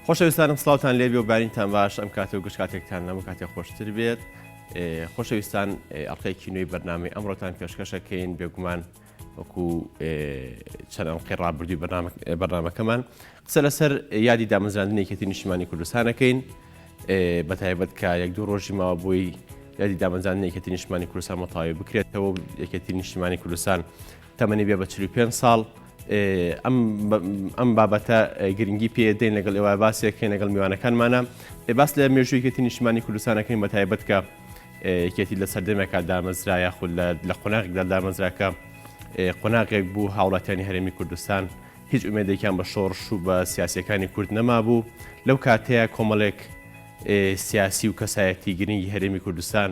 خۆشەویستانم سڵاوتان لێبێ و بارینتان باش ئەم کاتە و گشت کاتێکتان لەم کاتێک خۆشتر بێت خۆشەویستان ئەڵلقەیەکی نوێی بەرنامەی ئەمڕۆتان پێشکەشەکەین بێگومان وەکو چەند ئەڵقەی ڕابردووی بەرنامەکەمان قسە لەسەر یادی دامەزراندنی یەکێتی نیشتمانی کوردستانەکەین بە تایبەت کە یەک دوو ڕۆژی ماوە بۆی یادی دامەزراندنی یەکێتی نیشتمانی کوردستان مەتاوی بکرێتەوە یەکێتی نیشتمانی کوردستان تەمەنی بێ بە 45 ساڵ ئەم بابەتە گرنگی پێ دەین لەگەڵ ئێوە باسێکەکەین لەگەڵ میوانەکانمانە باس لە مێژووی یەکێتی نیشتمانی کوردستانەکەین بە تایبەت کە یەکێتی لە سەردەمێکا دامەزرا یاخود لە قۆناغێکدا دامەزرا کە قۆناغێک بوو هاوڵاتیانی هەرێمی کوردستان هیچ ئومێدێکیان بە شۆڕش و بە سیاسیەکانی کورد نەمابوو لەو کاتەیە کۆمەڵێک سیاسی و کەسایەتی گرنگی هەرێمی کوردستان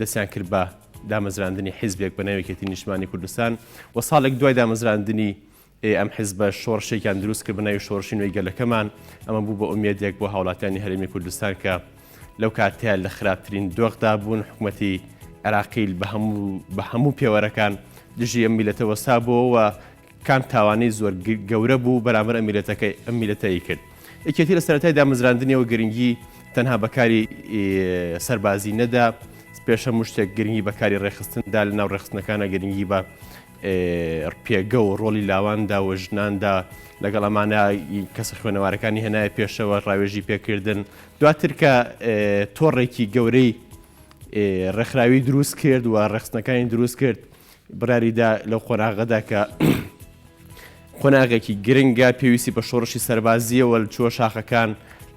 دەستیان کرد بە دامەزراندنی حیزبێک بە ناوی یەکێتی نیشتمانی کوردستان و ساڵێک دوای دامەزراندنی ئەم حیزبە شۆڕشێکیان دروست کرد بە ناوی شۆڕشی نوێی گەلەکەمان، ئەمە بوو بە ئومێدێک بۆ هاوڵاتیانی هەرێمی کوردستان کە لەو کاتەیە لە خراپترین دۆخدا بوون، حکومەتی عێراقی بە هەموو پێوەرەکان دژی ئەم میللەتە وەستابووەوە و کام تاوانەی زۆر گەورە بوو بەرامبەر ئەم میللەتەکەی ئەم میللەتەی کرد. یەکێتی لە سەرەتای دامەزراندنیەوە گرنگی تەنها بە کاری سەربازی نەدا، پێش هەموو شتێک گرنگی بە کاری ڕێکخستن دا، لەناو ڕێکخستنەکانا گرنگی بە پێگە و ڕۆڵی لاواندا و ژناندا، لەگەڵ ئەمانە کەسە خوێنەوارەکانی هێنایە پێشەوە، ڕاوێژی پێکردن. دواتر کە تۆڕێکی گەورەی ڕێکخراوی دروست کرد و ڕێکخستنەکانی دروست کرد، بڕیاریدا لەو قۆناغەدا کە قۆناغێکی گرنگە پێویستی بە شۆڕشی سەربازییەوە چووە شاخەکان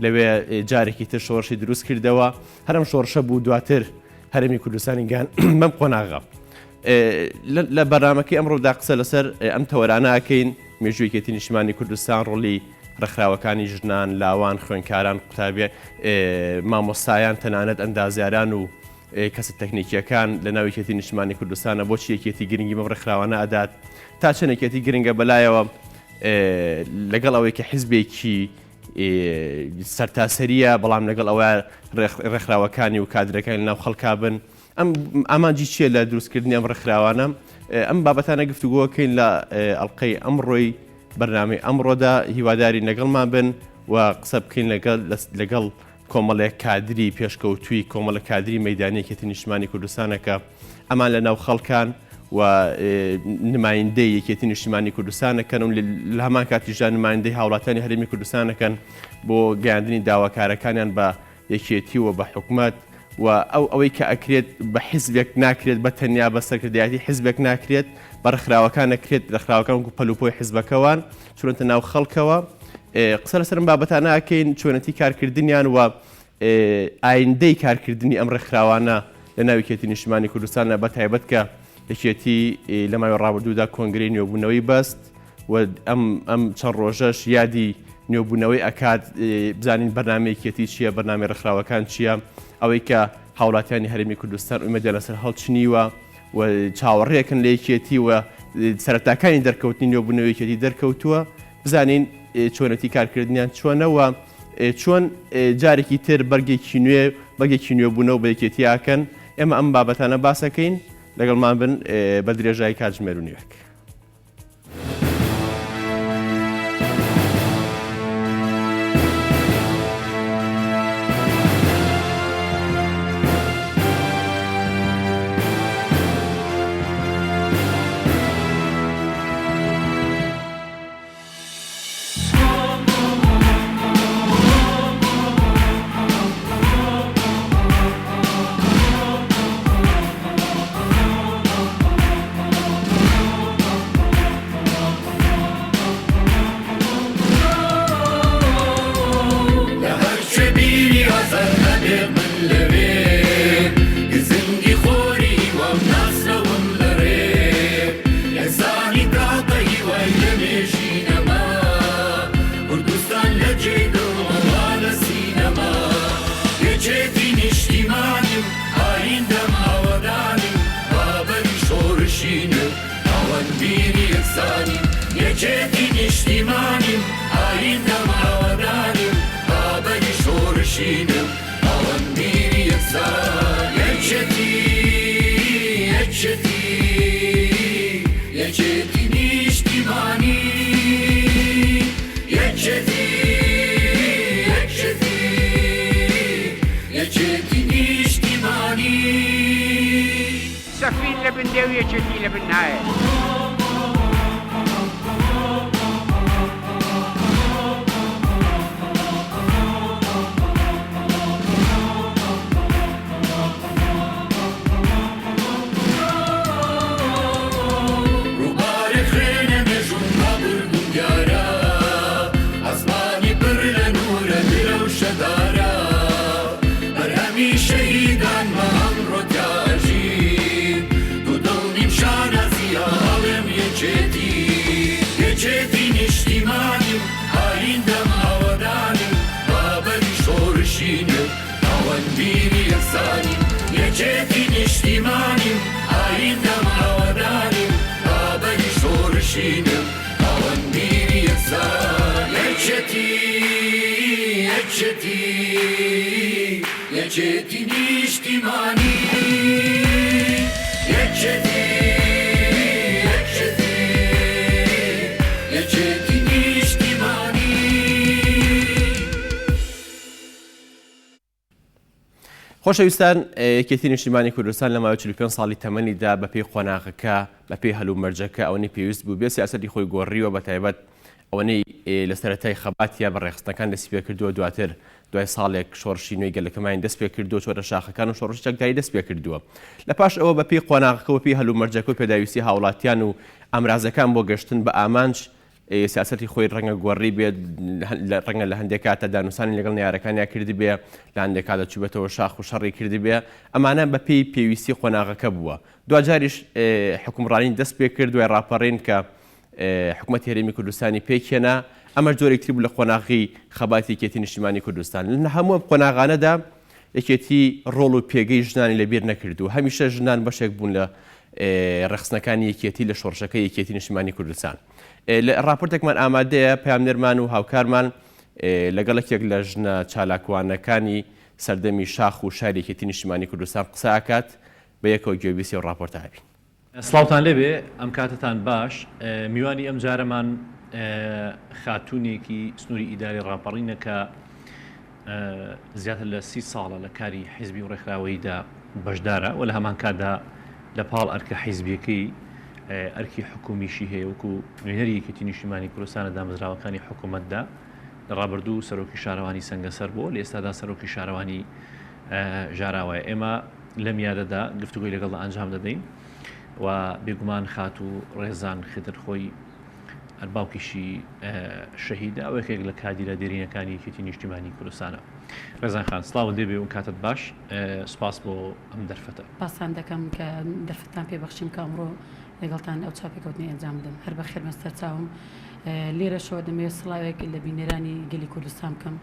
لەوێ جارێکی تر شۆڕشی دروست کردەوە هەرم شۆڕشە بوو دواتر هەرێمی کوردستانی گان بەم قۆناغە. لە بەرنامەکەی ئەمڕۆدا قسە لەسەر ئەم تەوەرانە ئەکەین، مێژووی یەکێتی نیشتمانی کوردستان، ڕۆڵی ڕێکخراوەکانی ژنان، لاوان، خوێندکاران، قوتابی، مامۆستایان، تەنانەت ئەندازیاران و کەسە تەکنیکییەکان لە ناو یەکێتی نیشتمانی کوردستانە، بۆچی یەکێتی گرنگی بەم ڕێکخراوانە ئەدات، تا چەند یەکێتی گرنگە بەلایەوە لەگەڵ ئەوەی کە حیزبێکی سەرتاسەرییە، بەڵام لەگەڵ ئەوە ڕێکخراوەکانی و کادرەکانی لەناو خەڵکا بن. ئەم ئامانجی چییە لە دروستکردنی ئەم ڕێکخراوانە؟ ئەم بابەتانە گفتوگۆکەین لە ئەڵلقەی ئەمڕۆی بەرنامەی ئەمڕۆدا هیواداری لەگەڵمان بن و قسە بکەین لەگەڵ لەگەڵ کۆمەڵێک کادری پێشکەوتووی کۆمەڵە کادری مەدانی یەکێتی نیشتمانی کوردستانەکە ئەمان لە ناو خەڵکان و نمایندەی یەکێتی نیشتمانی کوردستانەکەن و لە هەمان کاتیشدا نمایندەی هاوڵاتیانی هەرێمی کوردستانەکەن بۆ گەیاندنی داواکارەکانیان بە یەکێتی و بە حکومەت و ئەو ئەوەی کە ئەکرێت بە حیزبێک ناکرێت بە تەنیا بە سەرکردایەتی حیزبێک ناکرێت بە ڕێکخراوەکان نەکرێت ڕێکخراوەکان وەکو پەلوپۆی حیزبەکەوان چونەتە ناو خەڵکەوە قسە لەسەر ئەم بابەتانە ئەکەین چۆنەتی کارکردنیان و ئایندەی کارکردنی ئەم ڕێکخراوانە لە ناو یەکێتی نیشتمانی کوردستانە بە تایبەت کە یەکێتی لە ماوەی ڕابردوودا کۆنگرەی نوێبوونەوەی بەست و ئەم ئەم چەند ڕۆژەش یادی نوێبوونەوەی ئەکات بزانین بەرنامەی یەکێتی چییە بەرنامەی ڕێکخراوەکان چییە ئەوەی کە هاوڵاتیانی هەرێمی کوردستان ئومێدیان لەسەر هەڵچنیوە و چاوەڕێکن لە یەکێتی و سەرەتاکانی دەرکەوتنی نوێبوونەوەی یەکێتی دەرکەوتووە بزانین چۆنەتی کارکردنیان چۆنە و چۆن جارێکی تر بەرگێکی نوێ بەرگێکی نوێبوونەوە بە یەکێتی ئاکەن ئێمە ئەم بابەتانە باسەکەین لەگەڵمان بن بە درێژایی کاتژمێر و نیوێک. نیشتیمانی. سەفین لە بن دێ و یەکێتی لە بن نایە. ڕووبارێ خوێنە مێژووم ڕابوردووم دیارە ئاسمانی پڕ لە نوورە درەوشەدارە بەرهەمی شەهیدانمە ئەمڕۆ تیا ئەژین دوودڵ نیم شانازییە ئەڵێم یەکێتی یەکێتی نیشتیمانیم ئایندەم ئاوەدانیم ڕابەری شۆڕشی نوێ خاوەن بیری یەکسانیم یەکێتی نیشتیمانیم ئایندەم ئاوەدانیم ڕابەری شۆڕشی نوێم خاوەن بیری یەکسانیم یەکێتی یەکێتی یەکێتی نیشتیمانی یەکێتی یەکێتی یەکێتی نیشتیمانی. خۆشەویستان یەکێتی نیشتیمانی کوردستان لە ماوەی 45 ساڵی تەمەنیدا بەپێی قۆناغەکە بەپێی هەلومەرجەکە ئەوەنەی پێویست بوو بێ سیاسەتی خۆی گۆڕیوە بە تایبەت ئەوەنەی لە سەرەتای خەباتیا بە ڕێکخستنەکان دەستی پێکردووە دواتر دوای ساڵێک شۆڕشی نوێی گەلەکەمانی دەست پێکردووە چۆتە شاخەکان و شۆڕشی چەکداری دەست پێکردووە لە پاش ئەوە بەپێی قۆناغەکە و پێی هەلومەرجەکە و پێداویستی هاوڵاتیان و ئامرازەکان بۆ گەشتن بە ئامانج سیاسەتی خۆی ڕەنگە گۆڕی بێت، ڕەنگە لە هەندێک کاتە دانوسانی لەگەڵ نەیارەکانیا کردبێ، لە هەندێک کاتە چووبێتەوە شاخ و شەڕی کردبێ، ئەمانە بە پێی پێویستی قۆناغەکە بووە. دواجاریش حوکمڕانی دەست پێ کرد دوای ڕاپەڕین کە حکومەتی هەرێمی کوردستانی پێکهێنا، ئەمەش جۆرێک تر بوو لە قۆناغی خەباتی یەکێتی نیشتیمانی کوردستان. لە هەموو ئەم قۆناغانەدا یەکێتی ڕۆڵ و پێگەی ژنانی لەبیر نەکرد و هەمیشە ژنان بەشێک بوون لە ڕێکخستنەکانی یەکێتی لە شۆڕشەکەی یەکێتی نیشتیمانی کوردستان. لە ڕاپۆرتێکمان ئامادەیە پەیامنێرمان و هاوکارمان لەگەڵ یەکێک لە ژنە چالاکوانەکانی سەردەمی شاخ و شاری یەکێتی نیشتیمانی کوردستان قسە ئەکات، بە یەکەوە گوێبیستی ئەو ڕاپۆرتە ئەبین. سڵاوتان لێبێ ئەم کاتەتان باش میوانی ئەم جارەمان خاتوونێکی سنووری ئیداری ڕاپەڕینە کە زیاتر لە سی ساڵە لە کاری حیزبی و ڕێکخراوەییدا بەشدارە و لە هەمان کاتدا لە پاڵ ئەرکە حیزبیەکەی ئەرکی حکومیشی هەیە وەکو نوێنەری یەکێتی نیشتیمانی کوردستان لە دامەزراوەکانی حکوومەتدا لە ڕابردوو سەرۆکی شارەوانی سەنگەسەر بووە لە ئێستادا سەرۆکی شارەوانی ژاراوایە ئێمە لەم یادەدا گفتوگۆی لەگەڵدا ئەنجام دەدەین و بێگومان خاتوو ڕێزان خدر خۆی هەر باوکیشی شەهیدە ئەو یەکێک لە کادیرە دێرینەکانی یەکێتی نیشتیمانی کوردستانە. ڕێزان خان سڵاوت لێبێ و کاتت باش سوپاس بۆ ئەم دەرفەتە. سوپاستان دەکەم کە دەرفەتتان پێ بەخشیم کە ئەمڕۆ لەگەڵتان ئەو چاوپێکەوتنەی ئەنجام بدەم. هەر بەخێر بن سەرچاوم. لێرەشەوە دەمەوێت سڵاوێک لە بینەرانی گەلی کوردستان بکەم.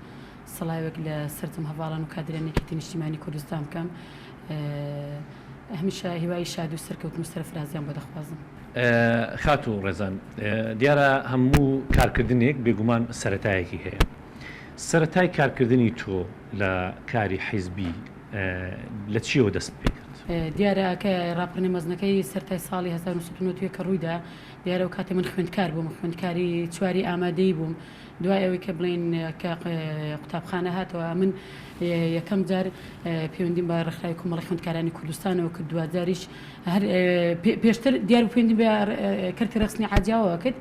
سڵاوێک لە سەرجەم هەڤاڵان و کادرانی یەکێتی نیشتیمانی کوردستان بکەم. هەمیشە هیوای شادی و سەرکەوتن و سەرفرازیان بۆ دەخوازم. خاتوو ڕێزان، دیارە هەموو کارکردنێک بێگومان سەرەتایەکی هەیە. سەرەتای کارکردنی تۆ لە کاری حیزبی لە چییەوە دەستت پێ کرد؟ دیارە کە ڕاپەڕینە مەزنەکەی سەرەتای ساڵی 1991 کە ڕوویدا، دیارە ئەو کاتە من خوێندکار بووم، خوێندکاری چواری ئامادەیی بووم. دوای ئەوەی کە بڵێین کە قوتابخانە هاتەوە من یەکەم جار پەیوەندیم بە ڕێکخراوی کۆمەڵی خوێندکارانی کوردستانەوە کرد دواجاریش هەر پێشتر دیار بوو پەیوەندیم بە کەرتی ڕێکخستنی حاجیاوە کرد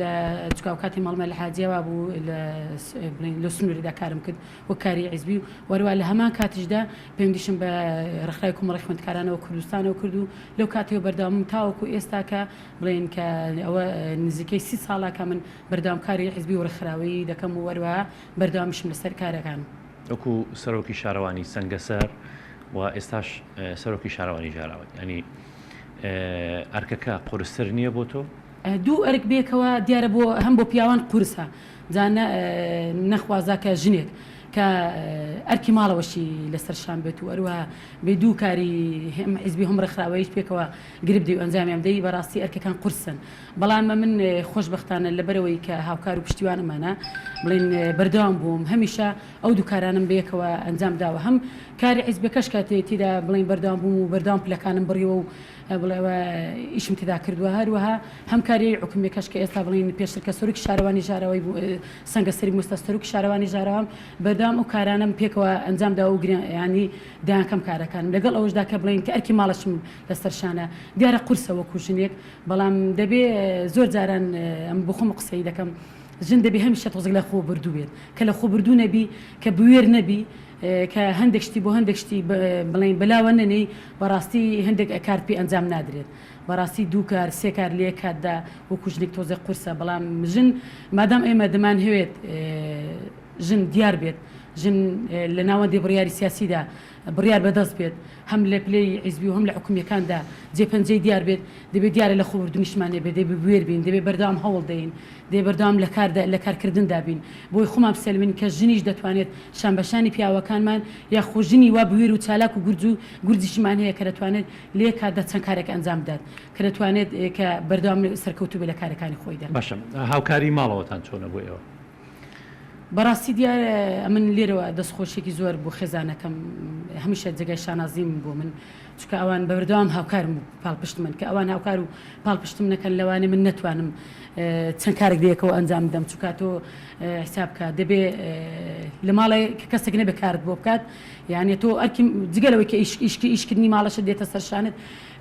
لە چکاو کاتی ماڵمە لە حاجیاوا بوو لە بڵێین لە سنووریدا کارم کرد وەک کاری عیزبی و وەروە لە هەمان کاتیشدا پەیوەندیشم بە ڕێکخراوی کۆمەڵی خوێندکارانەوە کوردستانەوە کرد و لەو کاتەوە بەردەوامم تاوەکو ئێستا کە بڵێین کە ئەوە نزیکەی سی ساڵە کە من بەردەوام کاری حیزبی و ڕێکخراوەیی دەکەم و هەروەها بەردەوامیشم لەسەر کارەکانم. وەکو سەرۆکی شارەوانی سەنگەسەر و ئێستاش سەرۆکی شارەوانی ژاراوە یانی ئەرکەکە قورستر نییە بۆ تۆ؟ دوو ئەرک بێکەوە دیارە بۆ هەم بۆ پیاوان قورسە جا نەخوازا کە ژنێک کە ئەرکی ماڵەوەشی لەسەر شان بێت و هەروەها بێ دوو کاری هەم حیزبی هەم ڕێکخراوەییش پێکەوە گرێ بدەی و ئەنجامیان بدەی بەڕاستی ئەرکەکان قورسن. بەڵام من خۆشبەختانە لەبەرئەوەی کە هاوکار و پشتیوانمانە بڵێن بەردەوام بووم هەمیشە ئەو دوو کارانەم بەیەکەوە ئەنجام داوە هەم کاری حیزبەکەش کە تێدا بڵێن بەردەوام بووم و بەردەوام پلەکانم بڕیوە و بڵێوە ئیشم تێدا کردووە هەروەها هەم کاری حکومیەکەش کە ئێستا بڵێن پێشتر کە سەرۆکی شارەوانی ژاراوەی بوو سەنگەسەری موستا سەرۆکی شارەوانی ژاراوام بەر. بەردەوام ئەو کارانەم پێکەوە ئەنجام داوە و ینی دەیانکەم کارەکانم لەگەڵ ئەوەشدا کە بڵێین کە ئەرکی ماڵەشم لەسەر شانە دیارە قورسە وەکو ژنێک بەڵام دەبێ زۆر جاران ئەم بخۆم قسەی دەکەم ژن دەبێ هەمیشە تۆزێک لە خۆ بردوو بێت کە لە خۆ بردوو نەبی کە بوێر نەبی کە هەندێک شتی بۆ هەندێک شتی بڵێین بەلاوە نەنێی بەڕاستی هەندێک کارت پێ ئەنجام نادرێت بەڕاستی دوو کار سێ کار لە یەک کاتدا وەکو ژنێک تۆزێک قورسە بەڵام ژن مادام ئێمە دەمانهەوێت ژن دیار بێت ژن لە ناوەندی بڕیاری سیاسیدا بڕیار بەدەست بێت هەم لە پلەی حیزبی و هەم لە حکومییەکاندا جێ پەنجەی دیار بێت، دەبێ دیارە لە خۆبردوونیشمان نەبێت، دەبێ بوێر بین، دەبێ بەردەوام هەوڵ دەین، دەبێ بەردەوام لە کاردا لە کارکردندا بین، بۆی خۆمان بسەلمێنین کە ژنیش دەتوانێت شانبەشانی پیاوەکانمان یاخۆ ژنی وا بوێر و چالاک و گورج و گورجیشمان هەیە کە دەتوانێت لە یەک کاتدا چەند کارێک ئەنجام بدات، کە دەتوانێت کە بەردەوام سەرکەوتوو بێت لە کارەکانی خۆیدا. باشە هاوکاری ماڵەوەتان چۆنە بۆ ئێوە؟ بەڕاستی دیارە ئەمن لێرەوە دەستخۆشیەکی زۆر بۆ خێزانەکەم هەمیشە جێگای شانازیم بۆ من چونکە ئەوان بەردەوام هاوکارم و پاڵپشتمن کە ئەوان هاوکار و پاڵپشتم نەکەن لەوانێ من نەتوانم چەند کارێک لەیەکەوە ئەنجام بدەم چونکە تۆ حساب بکە دەبێ لە ماڵێ کە کەسێک نەبێ کارت بۆ بکات یعنی تۆ ئەرکی جگە لەوەی کە ئیش ئیشکی ئیشکردنی ماڵەشت دێتە سەر شانت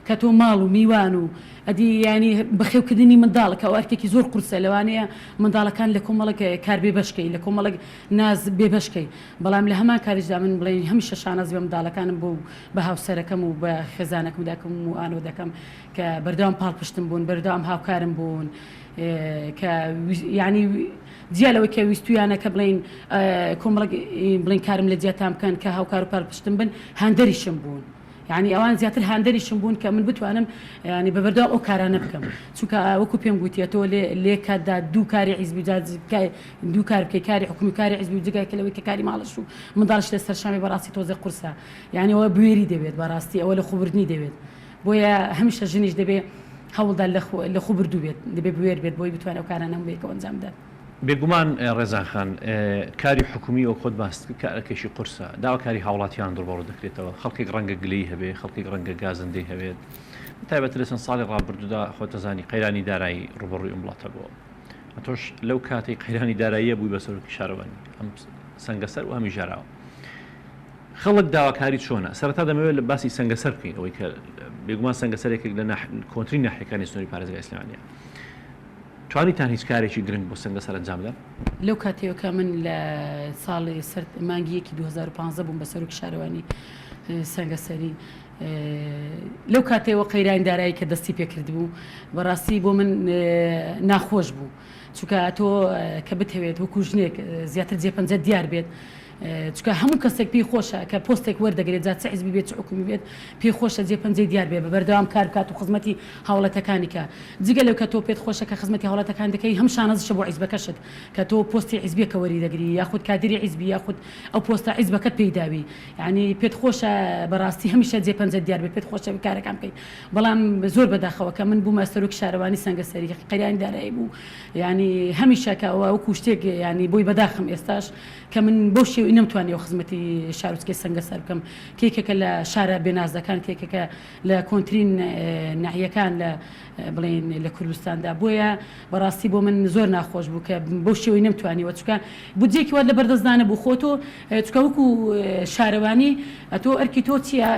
کە تۆ ماڵ و میوان و ئەدی یانی بەخێوکردنی منداڵ کە ئەو ئەرکێکی زۆر قورسە لەوانەیە منداڵەکان لە کۆمەڵێک کار بێبەش کەی لە کۆمەڵێک ناز بێبەش کەی بەڵام لە هەمان کاریشدا من بڵێین هەمیشە شانازی بە منداڵەکانم بۆ و بە هاوسەرەکەم و بە خێزانەکەم و دایکم و ئانەوە دەکەم کە بەردەوام پاڵپشتم بوون بەردەوام هاوکارم بوون کە یانی جیا لەوەی کە ویستویانە کە بڵێین کۆمەڵێک بڵێین کارم لە جیاتان بکەن کە هاوکار و پاڵپشتم بن هاندەریشم بوون. یانی ئەوان زیاتر هاندەریشم بوون کە من بتوانم ینی بە بەردەوام ئەو کارانە بکەم چونکە وەکو پێم گوتیە تۆ لێ لێ کاتدا دوو کاری حیزبی دوو کار بکەی کاری حکومی کاری حیزبی و جگای کە لەوەی کە کاری ماڵش و منداڵش لە سەرشامی بەڕاستی تۆزێ قورسە یانی ئەوە بوێری دەوێت بەڕاستی ئەوە لە خۆبردنی دەوێت بۆیە هەمیشە ژنیش دەبێ هەوڵدا لە خۆ بردوو بێت دەبێ بوێر بێت بۆی بتوانێت ئەو کارانە هەموو بەیەکەوە ئەنجام بدات. بێگومان ڕێزان خان، کاری حکومی وەک خۆت باست کرد کە ئەرکێکی قورسە، داواکاری هاوڵاتیان ڕووبەڕوو دەکرێتەوە، خەڵکێک ڕەنگە گلەیی هەبێ، خەڵکێک ڕەنگە گازندەی هەبێت، بە تایبەتی لە چەند ساڵی ڕابردوودا خۆت دەزانی قەیرانی دارایی ڕووبەڕووی ئەم وڵاتە بووە. ئەتۆش لەو کاتەی قەیرانی داراییە بووی بە سەرۆکی شارەوانی هەم سەنگەسەر و هەمی ژاراوە. خەڵک داواکاری چۆنە؟ سەرەتا دەمەوێت لە باسی سەنگەسەر بکەین، ئەوەی کە بێگومان سەنگەسەر یەکێک لە کۆنترین ناحیەکانی سنووری پارێزگای سلێمانییە. توانیتان هیچ کارێکی گرنگ بۆ سەنگەسەر ئەنجام بدەن؟ لەو کاتەوە کە من لە ساڵی سەر مانگی یەکی 2015 بووم بە سەرۆکی شارەوانی سەنگەسەری لەو کاتەوە قەیرانی دارایی کە دەستی پێکردبوو بەڕاستی بۆ من ناخۆش بوو چونکە تۆ کە بتەوێت وەکو ژنێک زیاتر جێپەنجە دیار بێت چونکە هەموو کەسێک پێی خۆشە کە پۆستێک وەردەگرێت جا چ حیزبی بێت چ حکومی بێت پێی خۆشە جێ پەنجەی دیار بێت بە بەردەوام کار بکات و خزمەتی هاوڵاتەکانی کە جگە لەو کە تۆ پێت خۆشە کە خزمەتی هاوڵاتەکان دەکەی هەم شانازیشە بۆ حیزبەکەشت کە تۆ پۆستی حیزبیەکە وەری دەگری یاخود کادیری حیزبی یاخود ئەو پۆستە حیزبەکەت پێی داوی یعنی پێت خۆشە بەڕاستی هەمیشە جێ پەنجەت دیار بێت پێت خۆشە کارەکان بکەیت بەڵام زۆر بەداخەوە کە من بوومە سەرۆکی شارەوانی سەنگەسەری قەیرانی دارایی بوو یعنی هەمیشە کە ئەوە وەکو شتێک یعنی بۆی بەداخم ئێستاش کە من بەو شێوەی نەمتوانیەوە خزمەتی شارۆچکەی سەنگەسەر بکەم کە یەکێکە لە شارە بێنازەکان کە یەکێکە لە کۆنترین ناحیەکان لە بڵێن لە کوردستاندا بۆیە بەڕاستی بۆ من زۆر ناخۆش بوو کە بەو شێوەی نەمتوانیوە چونکە بودجەیەکی وات لە بەردەستدا نەبوو خۆ تۆ چونکە وەکو شارەوانی ئەتۆ ئەرکی تۆ چییە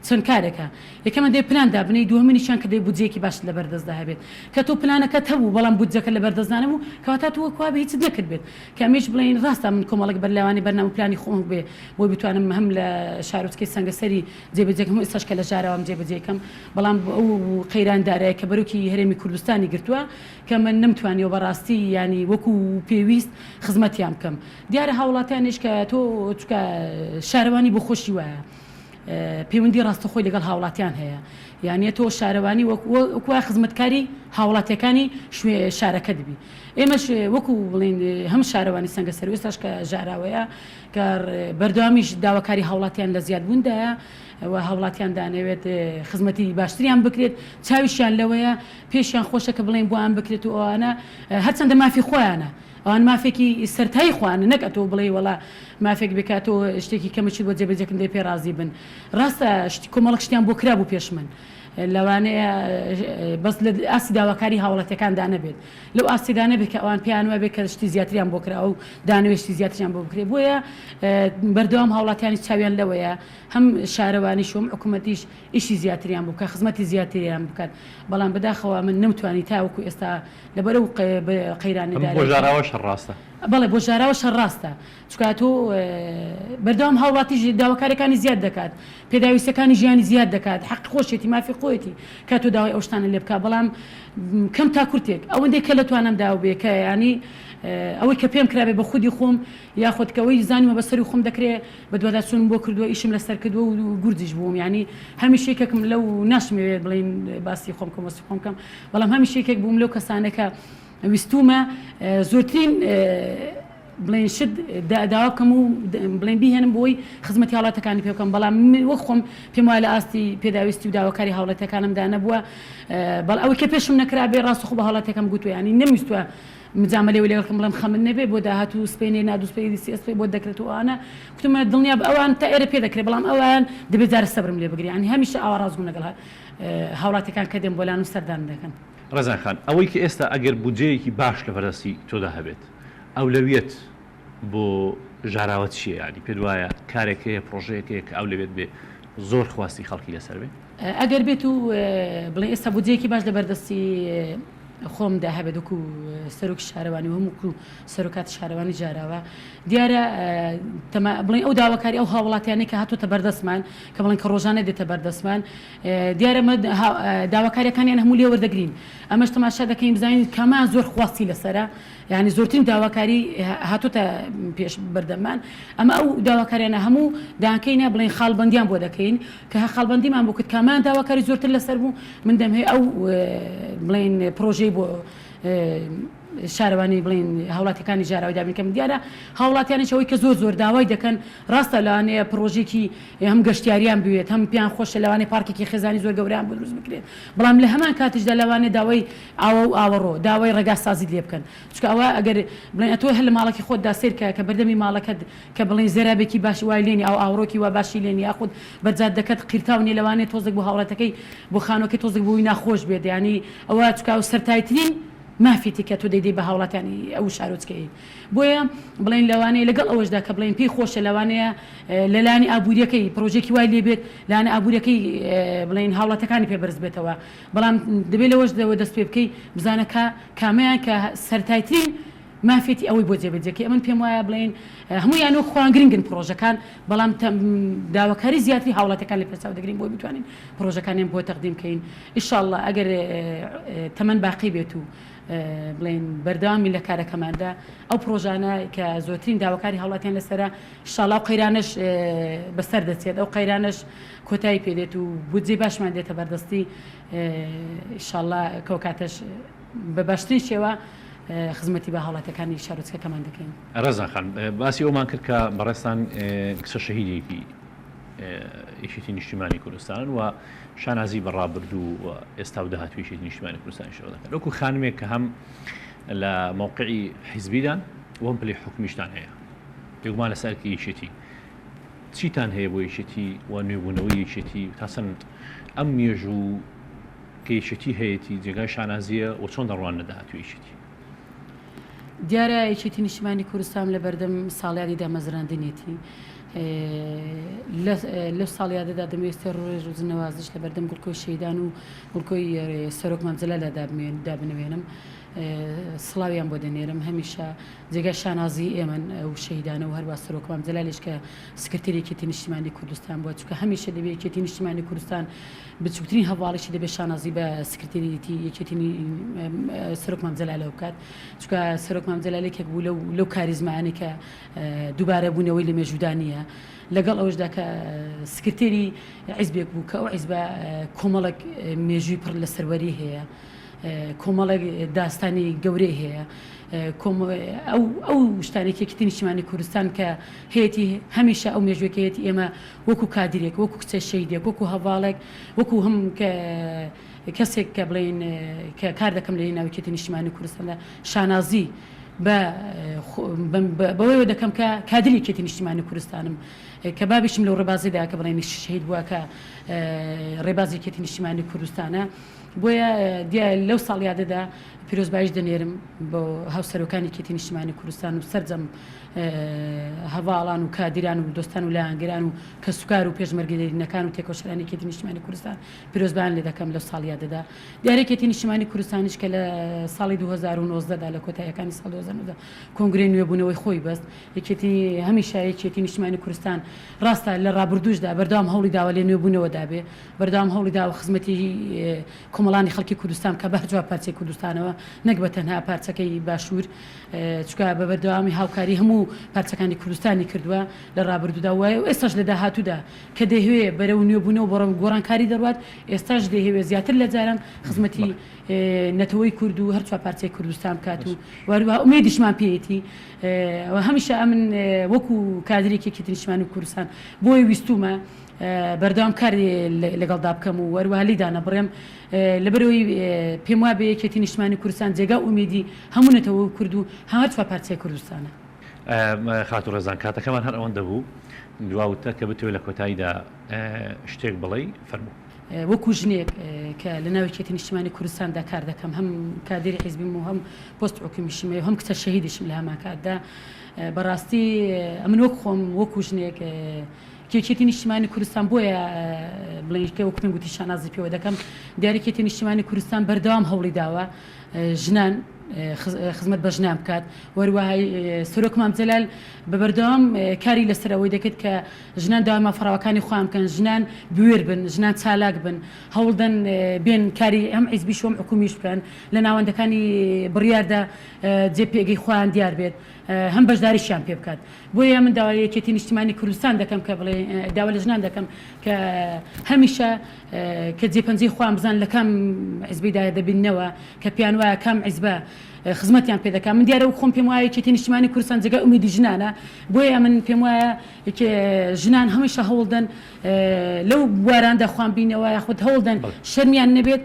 چەند کارێکە یەکەمە دەبێ پلان دابنێی دووەمینیشیان کە دەبێ بودجەیەکی باشت لەبەر دەستدا هەبێت کە تۆ پلانەکەت هەبوو بەڵام بودجەکە لەبەر دەستدا نەبوو کەواتە تۆ وەک وابێ هیچت نەکردبێت کە ئەمەیش بڵێین ڕاستە من کۆمەڵێک بەرلەوانەیە بەرنامە و پلانی خۆم هەبێ بۆی بتوانم هەم لە شارۆچکەی سەنگەسەری جێبەجێ کەم و ئێستاش کە لە ژاراوام جێبەجێ کەم بەڵام ئەو قەیران دارایە کە بەرۆکی هەرێمی کوردستانی گرتووە کە من نەمتوانیوە بەڕاستی یانی وەکو پێویست خزمەتیان بکەم دیارە هاوڵاتیانیش کە تۆ چونکە شارەوانی بۆ خۆشی وایە پەیوەندی ڕاستەخۆی لەگەڵ هاوڵاتیان هەیە یانە تۆ شارەوانی وەک وایە خزمەتکاری هاوڵاتیەکانی شارەکەت بی ئێمەش وەکو بڵین هەم شارەوانی سەنگەسەر و ئێستاش کە ژاراوەیە کە بەردەوامیش داواکاری هاوڵاتیان لە زیادبووندایە و هاوڵاتیان دانەوێت خزمەتی باشتریان بکرێت چاویشیان لەوەیە پێشیان خۆشە کە بڵێن بۆیان بکرێت و ئەوانە هەرچەندە مافی خۆیانە ئەوان مافێکی سەرتایی خۆیانە نەک ئەتۆ بڵێی وەڵا مافێک بێ کە ئەتۆ شتێکی کەمت بۆ جێبەجێکردن دەبێ پێ ڕازی بن ڕاستە شتی کۆمەڵک شتیان بۆ کرابوو پێش من. لەوانەیە بەس لە ئاستی داواکاری هاوڵاتیەکاندا نەبێت لەو ئاستیدا نەبێت کە ئەوان پێیان وابێت کە شتی زیاتریان بۆ کراوە و دانەوێت شتی زیاتریان بۆ بکرێت بۆیە بەردەوام هاوڵاتیانی چاویان لەوەیە هەم شارەوانیش و هەم حکوومەتیش ئیشی زیاتریان بۆ بکات خزمەتی زیاتریان بکات بەڵام بەداخەوە من نەمتوانی تاوەکو ئێستا لەبەر ئەو قەیرانی ئەم بۆ ژاراوەش هەر ڕاستە. بەڵێ بۆ ژاراوەش هەر ڕاستە چونکە تۆ بەردەوام هاوڵاتیش داواکاریەکانی زیاد دەکات پێداویستەکانی ژیانی زیاد دەکات حەقی خۆشیەتی مافی خۆیەتی کە تۆ داوای ئەو شتانە لێ بکات بەڵام کەم تا کورتێک ئەوەندەی کە لە توانامدا بێ کە ینی ئەوەی کە پێم کرابێ بە خودی خۆم یاخود کە ئەوەی زانیمە بەسەری خۆم دەکرێ بەدواداچوونم بۆ کردووە ئیشم لەسەر کردووە و گورجیش بووم یانی هەمیشە یەکێکم لەو ناشمەوێت بڵێین باسی خۆم کەم وەسفی خۆم کەم بەڵام هەمیشە یەکێک بووم لەو کەسانە کە ویستومە زۆرترین بڵێن شت داوا بکەم و بڵێن بیهێنم بۆی خزمەتی هاوڵاتەکانی پێ بکەم بەڵام وەک خۆم پێم وایە لە ئاستی پێداویستی و داواکاری هاوڵاتەکانمدا نەبووە بەڵ ئەوەی کە پێشم نەکرابێ ڕاستەخۆ بە هاوڵاتەکەم گوتووە یانی نەمویستووە مجامەلەی لەگەڵ کەم بڵێم خەمت نەبێ بۆ داهاتوو سبەینێ نا دووسبەینێ سێ سبەی بۆت دەکرێت و ئەوانە کوتمە دڵنیا بە ئەوان تا ئێرە پێ دەکرێت بەڵام ئەوان دەبێت جارە سەبرم لێ بگری یانی هەمیشە ئاوا ڕاستگۆم لەگەڵ هاوڵاتیەکان کە دێن بۆ لان و سەردانم دەکەن. ڕێزان خان، ئەوەی کە ئێستا ئەگەر بودجەیەکی باش لەبەردەستی تۆدا هەبێت، ئەولەویەت بۆ ژاراوە چییە؟ یانی پێت وایە کارێک هەیە، پڕۆژەیەک هەیە کە ئەولەویەت بێ زۆر خواستی خەڵکی لەسەر بێ؟ ئەگەر بێت و بڵێین ئێستا بودجەیەکی باش لەبەردەستی خۆمدا هەبێت وەکو سەرۆکی شارەوانی و هەموو سەرۆکاتی شارەوانی جاراوە دیارە تەما بڵێن ئەو داواکاری ئەو هاوڵاتیانەی کە هاتووەتە بەردەستمان کە بڵێن کە ڕۆژانە دێتە بەردەستمان دیارە مە داواکاریەکانیان هەموو لێ وەردەگرین ئەمەش تەماشا دەکەین بزانین کامان زۆر خواستی لەسەرە یعنی زۆرترین داواکاری هاتووتە پێش بەردەممان ئەمە ئەو داواکاریانە هەموو دانکەینە بڵێن خاڵبەندیان بۆ دەکەین کە خاڵبەندیمان بۆ کرد کامان داواکاری زۆرتر لەسەر بوو من دەمهەوێ ئەو بڵێن پرۆژەی بۆ شارەوانی بڵێن هاوڵاتیەکانی ژاراوی دابین کەم دیارە هاوڵاتیانیش ئەوەی کە زۆر زۆر داوای دەکەن ڕاستە لەوانەیە پرۆژێکی هەم گەشتیاریان بوێت هەم پێیان خۆشە لەوانەیە پارکێکی خێزانی زۆر گەورەیان بۆ دروست بکرێت بەڵام لە هەمان کاتیشدا لەوانەیە داوای ئاوە و ئاوەڕۆ داوای ڕێگا سازیت لێ بکەن چونکە ئەوە ئەگەر بڵێن ئەتۆ هەر لە ماڵەکی خۆتدا سەیر کە کە بەردەمی ماڵەکەت کە بڵێن زێرابێکی باش وای لێنی ئاو ئاوەڕۆکی وا باشی لێنی یاخود بەرجادەکەت قیرتاو نیە لەوانەیە تۆزێک بۆ هاوڵاتەکەی بۆ خانوەکەی تۆزێک بۆی ناخۆش بێت یانی ئەوە چونکە ئەو سەرتایترین مافێتی کە تۆ دەیدەی بە هاوڵاتیانی ئەو شارۆچکەیەی بۆیە بڵێن لەوانەیە لەگەڵ ئەوەشدا کە بڵێن پێی خۆشە لەوانەیە لەلایەنی ئابووریەکەی پرۆژێکی وای لێ بێت لایەنە ئابووریەکەی بڵێن هاوڵاتەکانی پێ بەرز بێتەوە بەڵام دەبێت لەوەش دەوە دەست پێ بکەی بزانە کە کامەیان کە سەرتایترین مافێتی ئەوەی بۆ جێبەجێکەی ئەمن پێم وایە بڵێن هەموویان وەک خۆیان گرنگن پرۆژەکان بەڵام داواکاری زیاتری هاوڵاتەکان لە پێچاو دەگرین بۆی بتوانین پرۆژەکانیان بۆ تەقدیم کەین ئیشاڵڵا ئەگەر تەمەن باقی بێت و بڵێن بەردەوامی لە کارەکەماندا ئەو پرۆژانە کە زۆرترین داواکاری هاوڵاتیان لەسەرە ئیشاڵڵا ئەو قەیرانەش بەسەر دەچێت ئەو قەیرانەش کۆتایی پێدێت و بودجەی باشمان دێتە بەردەستی ئیشاڵڵا کەو کاتەش بە باشترین شێوە خزمەتی بە هاوڵاتیەکانی شارۆچکەکەمان دەکەین. ڕێزان خان، باسی ئەومان کرد کە بەڕێزتان کچە شەهیدێکی یەکێتی نیشتیمانی کوردستانن و شانازی بە ڕابردوو و ئێستا و داهاتووی یەکێتی نیشتیمانی کوردستانیشەوە دەکەن. وەکو خانمێک کە هەم لە مەوقعی حیزبیدان و هەم پلەی حکومیشتان هەیە، بێگومان لەسەر ئەرکی یەکێتی چیتان هەیە بۆ یەکێتی و نوێبوونەوەی یەکێتی و تا چەند ئەم مێژوو کە یەکێتی هەیەتی جێگای شانازییە و چۆن دەڕواننە داهاتووی یەکێتی؟ دیارە یەکێتی نیشتمانی کوردستان لە بەردەم ساڵیادی دامەزراندنیەتی لەو ساڵیادەدا دەمەوێت سێ ڕۆژ و نەوازش لە بەردەم گوڵکۆی شەیدان و گوڵکۆی سەرۆک مام جەلالدا دابنوێنم سڵاویان بۆ دەنێرم هەمیشە جێگای شانازی ئێمەن ئەو شەهیدانە و هەروە سەرۆک مام جەلالیش کە سکرتێری یەکێتی نیشتیمانی کوردستان بووە چونکە هەمیشە دەبێت یەکێتی نیشتیمانی کوردستان بچووکترین هەواڵیشی دەبێت شانازی بە سکرتێریتی یەکێتی سەرۆک مام جەلالەوە بکات چونکە سەرۆک مام جەلال یەکێک بوو لەو لەو کاریزمایانەی کە دووبارە بوونەوەی لە مێژوودا نییە لەگەڵ ئەوەشدا کە سکرتێری حیزبێک بوو کە ئەو حیزبە کۆمەڵێک مێژووی پڕ لە سەروەری هەیە کۆمەڵێک داستانی گەورەی هەیە ئەو ئەو شتانێک یەکێتی نیشتیمانی کوردستان کە هەیەتی هەمیشە ئەو مێژوەکەیەتی ئێمە وەکو کادیرێک وەکو کچە شەیدێک وەکو هەڤاڵێک وەکو هەم کە کەسێک کە بڵێین کە کار دەکەم لە ناو یەکێتی نیشتیمانی کوردستاندا شانازی. بە بەوەیەوە دەکەم کە کادری یەکێتی نیشتیمانی کوردستانم کە بابیشم لەو ڕێبازەدا کە بڵێن شەهید بووە کە ڕێبازی یەکێتی نیشتیمانی کوردستانە بۆیە لەو ساڵیادەدا پیرۆزبایش دەنێرم بۆ هاوسەرۆکانی یەکێتی نیشتیمانی کوردستان و سەرجەم هەڤاڵان و کادیران و دۆستان و لایەنگران و کەسوکار و پێشمەرگە دێرینەکان و تێکۆشەرانی یەکێتی نیشتیمانی کوردستان پیرۆزبایان لێ دەکەم لەو ساڵیادەدا. دیارە یەکێتی نیشتیمانی کوردستانیش کە لە ساڵی 2019 دا لە کۆتاییەکانی ساڵ 2019 کۆنگرەی نوێبوونەوەی خۆی بەست، یەکێتی هەمیشە یەکێتی نیشتیمانی کوردستان ڕاستە لە ڕابردووشدا بەردەوام هەوڵی داوە لێ نوێبوونەوەدا بێ، بەردەوام هەوڵی داوە خزمەتی کۆمەڵانی خەڵکی کوردستان بکا بە هەر چوار پارچەی کوردستانەوە نەک بە تەنها پارچەکەی باشوور چونکە بە بەردەوامی هاوکاری هەموو پارچەکانی کوردستانی کردووە لە ڕابردوودا و ئێستاش لە داهاتوودا کە دەیهەوێ بەرەو نوێبوونەوە بەرەو گۆڕانکاری دەڕوات ئێستاش دەیهەوێ زیاتر لە جاران خزمەتی نەتەوەی کورد و هەر چوار پارچەی کوردستان بکات و هەروەها ئومێدیشمان پێیەتی و هەمیشە ئەمن وەکو کادرێکی یەکێتی نیشتمانی کوردستان بۆیە ویستوومە بەردەوام کار لەگەڵدا بکەم و هەروەها لێی دانەبڕێم لەبەرئەوەی پێم وابێ یەکێتی نیشتمانی کوردستان جێگا و ئومێدی هەموو نەتەوە کورد و هەر چوار پارچەی کوردستانە. خاتوو ڕێزان کاتەکەمان هەر ئەوەندە بوو دوا وتە کە بتەوێت لە کۆتاییدا شتێک بڵێی فەرموو. وەکو ژنێک کە لە ناو یەکێتی نیشتیمانی کوردستاندا کار دەکەم هەم کادیری حیزبیم و هەم پۆست حکومیشم هەیە و هەم کچە شەهیدیشم لە هەمان کاتدا بەڕاستی ئەمن وەک خۆم وەکو ژنێک یەکێتی نیشتیمانی کوردستان بۆیە بڵێن کە وەک پێم گوتی شانازی پێوە دەکەم دیارە یەکێتی نیشتیمانی کوردستان بەردەوام هەوڵی داوە ژنان خزمەت بە ژنان بکات وەروەها سەرۆک مام جەلال بە بەردەوام کاری لەسەر ئەوەی دەکرد کە ژنان داوای مافەڕەواکانی خۆیان بکەن ژنان بوێر بن ژنان چالاک بن هەوڵدەن بێن کاری هەم حیزبیش و هەم حکومیش بکەن لە ناوەندەکانی بڕیاردا جێ پێگەی خۆیان دیار بێت هەم بەشداریشیان پێ بکات بۆیە من داوا لە یەکێتی نیشتیمانی کوردستان دەکەم کە بڵێ داوا لە ژنان دەکەم کە هەمیشە کە جێپەنجەی خۆیان بزان لە کام حزبیدا دەبینەوە کە پێیان وایە کام حزبە خزمەتیان پێ دەکات من دیارە و خۆم پێم وایە یەکێتی نیشتیمانی کوردستان جێگای ئومێدی ژنانە بۆیە من پێم وایە ژنان هەمیشە هەوڵدەن لەو بواراندا خۆیان بینەوە یاخود هەوڵدەن شەرمیان نەبێت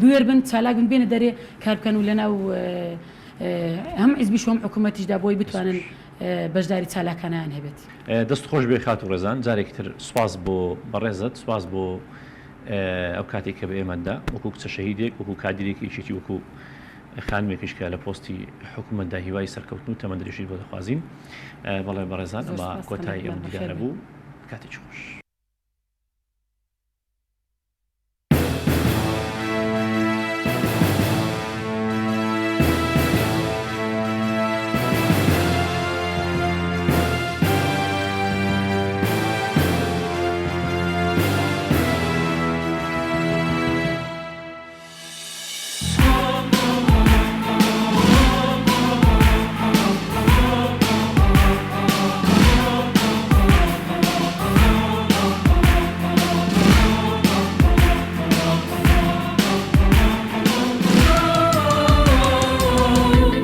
بوێر بن چالاک بن بێنە دەرێ کار بکەن و لەناو هەم حیزبیش و هەم حکوومەتیشدا بۆی بتوانن بەشداری چالاکانەیان هەبێت. دەست خۆش بێ خاتوو ڕێزان جارێکی تر سوپاس بۆ بەڕێزت سوپاس بۆ ئەو کاتێک کە بە ئێمەت دا وەکو کچە شەهیدێک وەکو کادیرێکی یەکێتی وەکو خانمێکیش کە لە پۆستی حکوومەتدا هیوای سەرکەوتن و تەمەندرێژیت بۆ دەخوازین بەڵێ بەڕێزان ئەمە کۆتایی ئەم دیدارە بوو کاتێکی خۆش.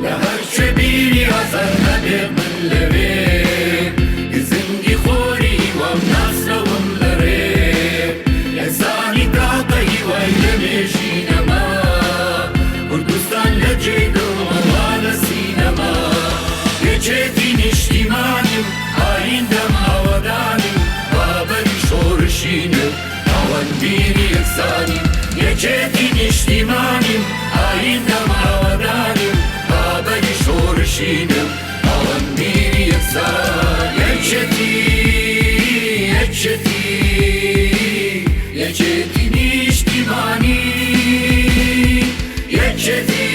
لە هەرکوێ بیری ئازار هەبێ من لەوێ گزنگی خۆری هیوام ناسرەوم لە ڕێ یەکسانی تاقە هیوای لە مێژی نەما کوردستان لە جێی دڵمەوە لە سینەما یەکێتی نیشتیمانیم ئایندەم ئاوەدانیم ڕابەری شۆڕشی نوێ خاوەن بیری یەکسانیم یەکێتی نیشتیمانیم ئایندەم ئاوەدانیم ڕابەری شۆڕشی نوێ خاوەن بیری یەکسانیم یەکێتی یەکێتی یەکێتی نیشتیمانی یەکێتی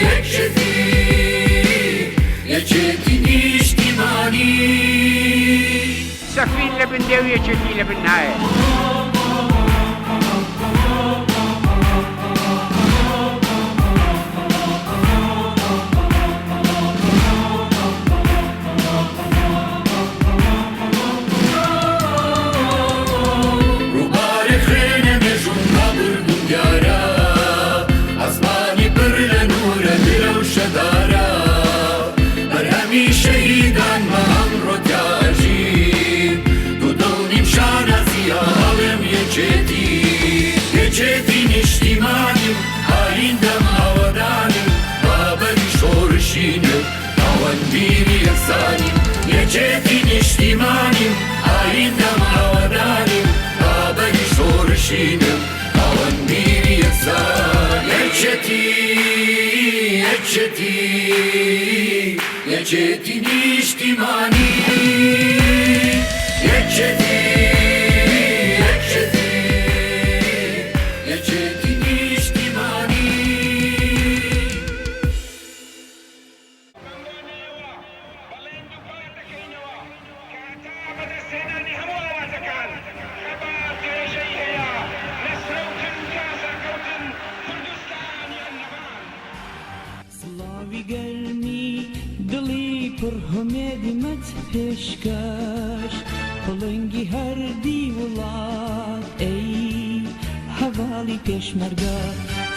یەکێتی یەکێتی نیشتیمانی. سەفین لە بن دێ و یەکێتی لە بن نایە. ڕووبارێ خوێنە مێژووم ڕابردووم دیارە ئاسمانی پڕ لە نوورە درەوشەدارە بەرهەمی شەهیدانمە ئەمڕۆ تیا ئەژیم دوو دڵ نیم شانازییە نشینم خاوەن بیری یەکسان یەکێتی یەکێتی یەکێتی نیشتیمانی یەکێتی یەکێتی یەکێتی نیشتیمانی. بەمبۆنەیەوە بەڵێن دووپات دەکەینەوە کە هەتا بەدەستهێنانی هەموو ئاواتەکان خەبات درێژەی هەیە، لە سرەوتن تا سەرکەوتن کوردستان یان نەمان. سڵاوی گەرمی دڵی پڕ هومێدمت پێشکەش پڵنگی هەردی وڵات ئەی هەڤاڵی پێشمەرگە.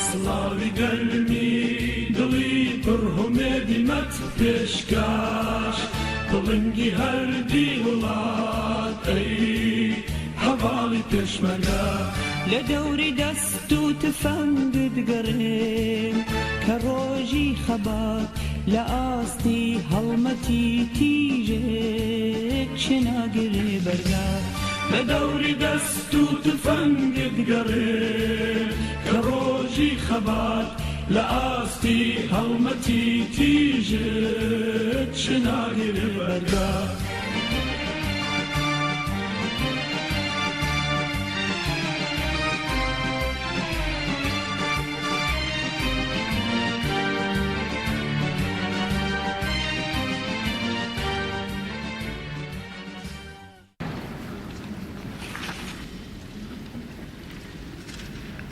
سڵاوی گەرمی دڵی پڕ هومێدمت پێشکەش پڵنگی هەردی وڵات ئەی هەڤاڵی پێشمەرگە. لە دەوری دەست و تفەنگت گەڕێم کە ڕۆژی خەبات لە ئاستی هەڵمەتی تیژێک کێ ناگرێ بەرگە. لە دەوری دەست و تفەنگت گەڕێم کە ڕۆژی خەبات لە ئاستی هەڵمەتی تیژێک کێ ناگرێ بەرگە.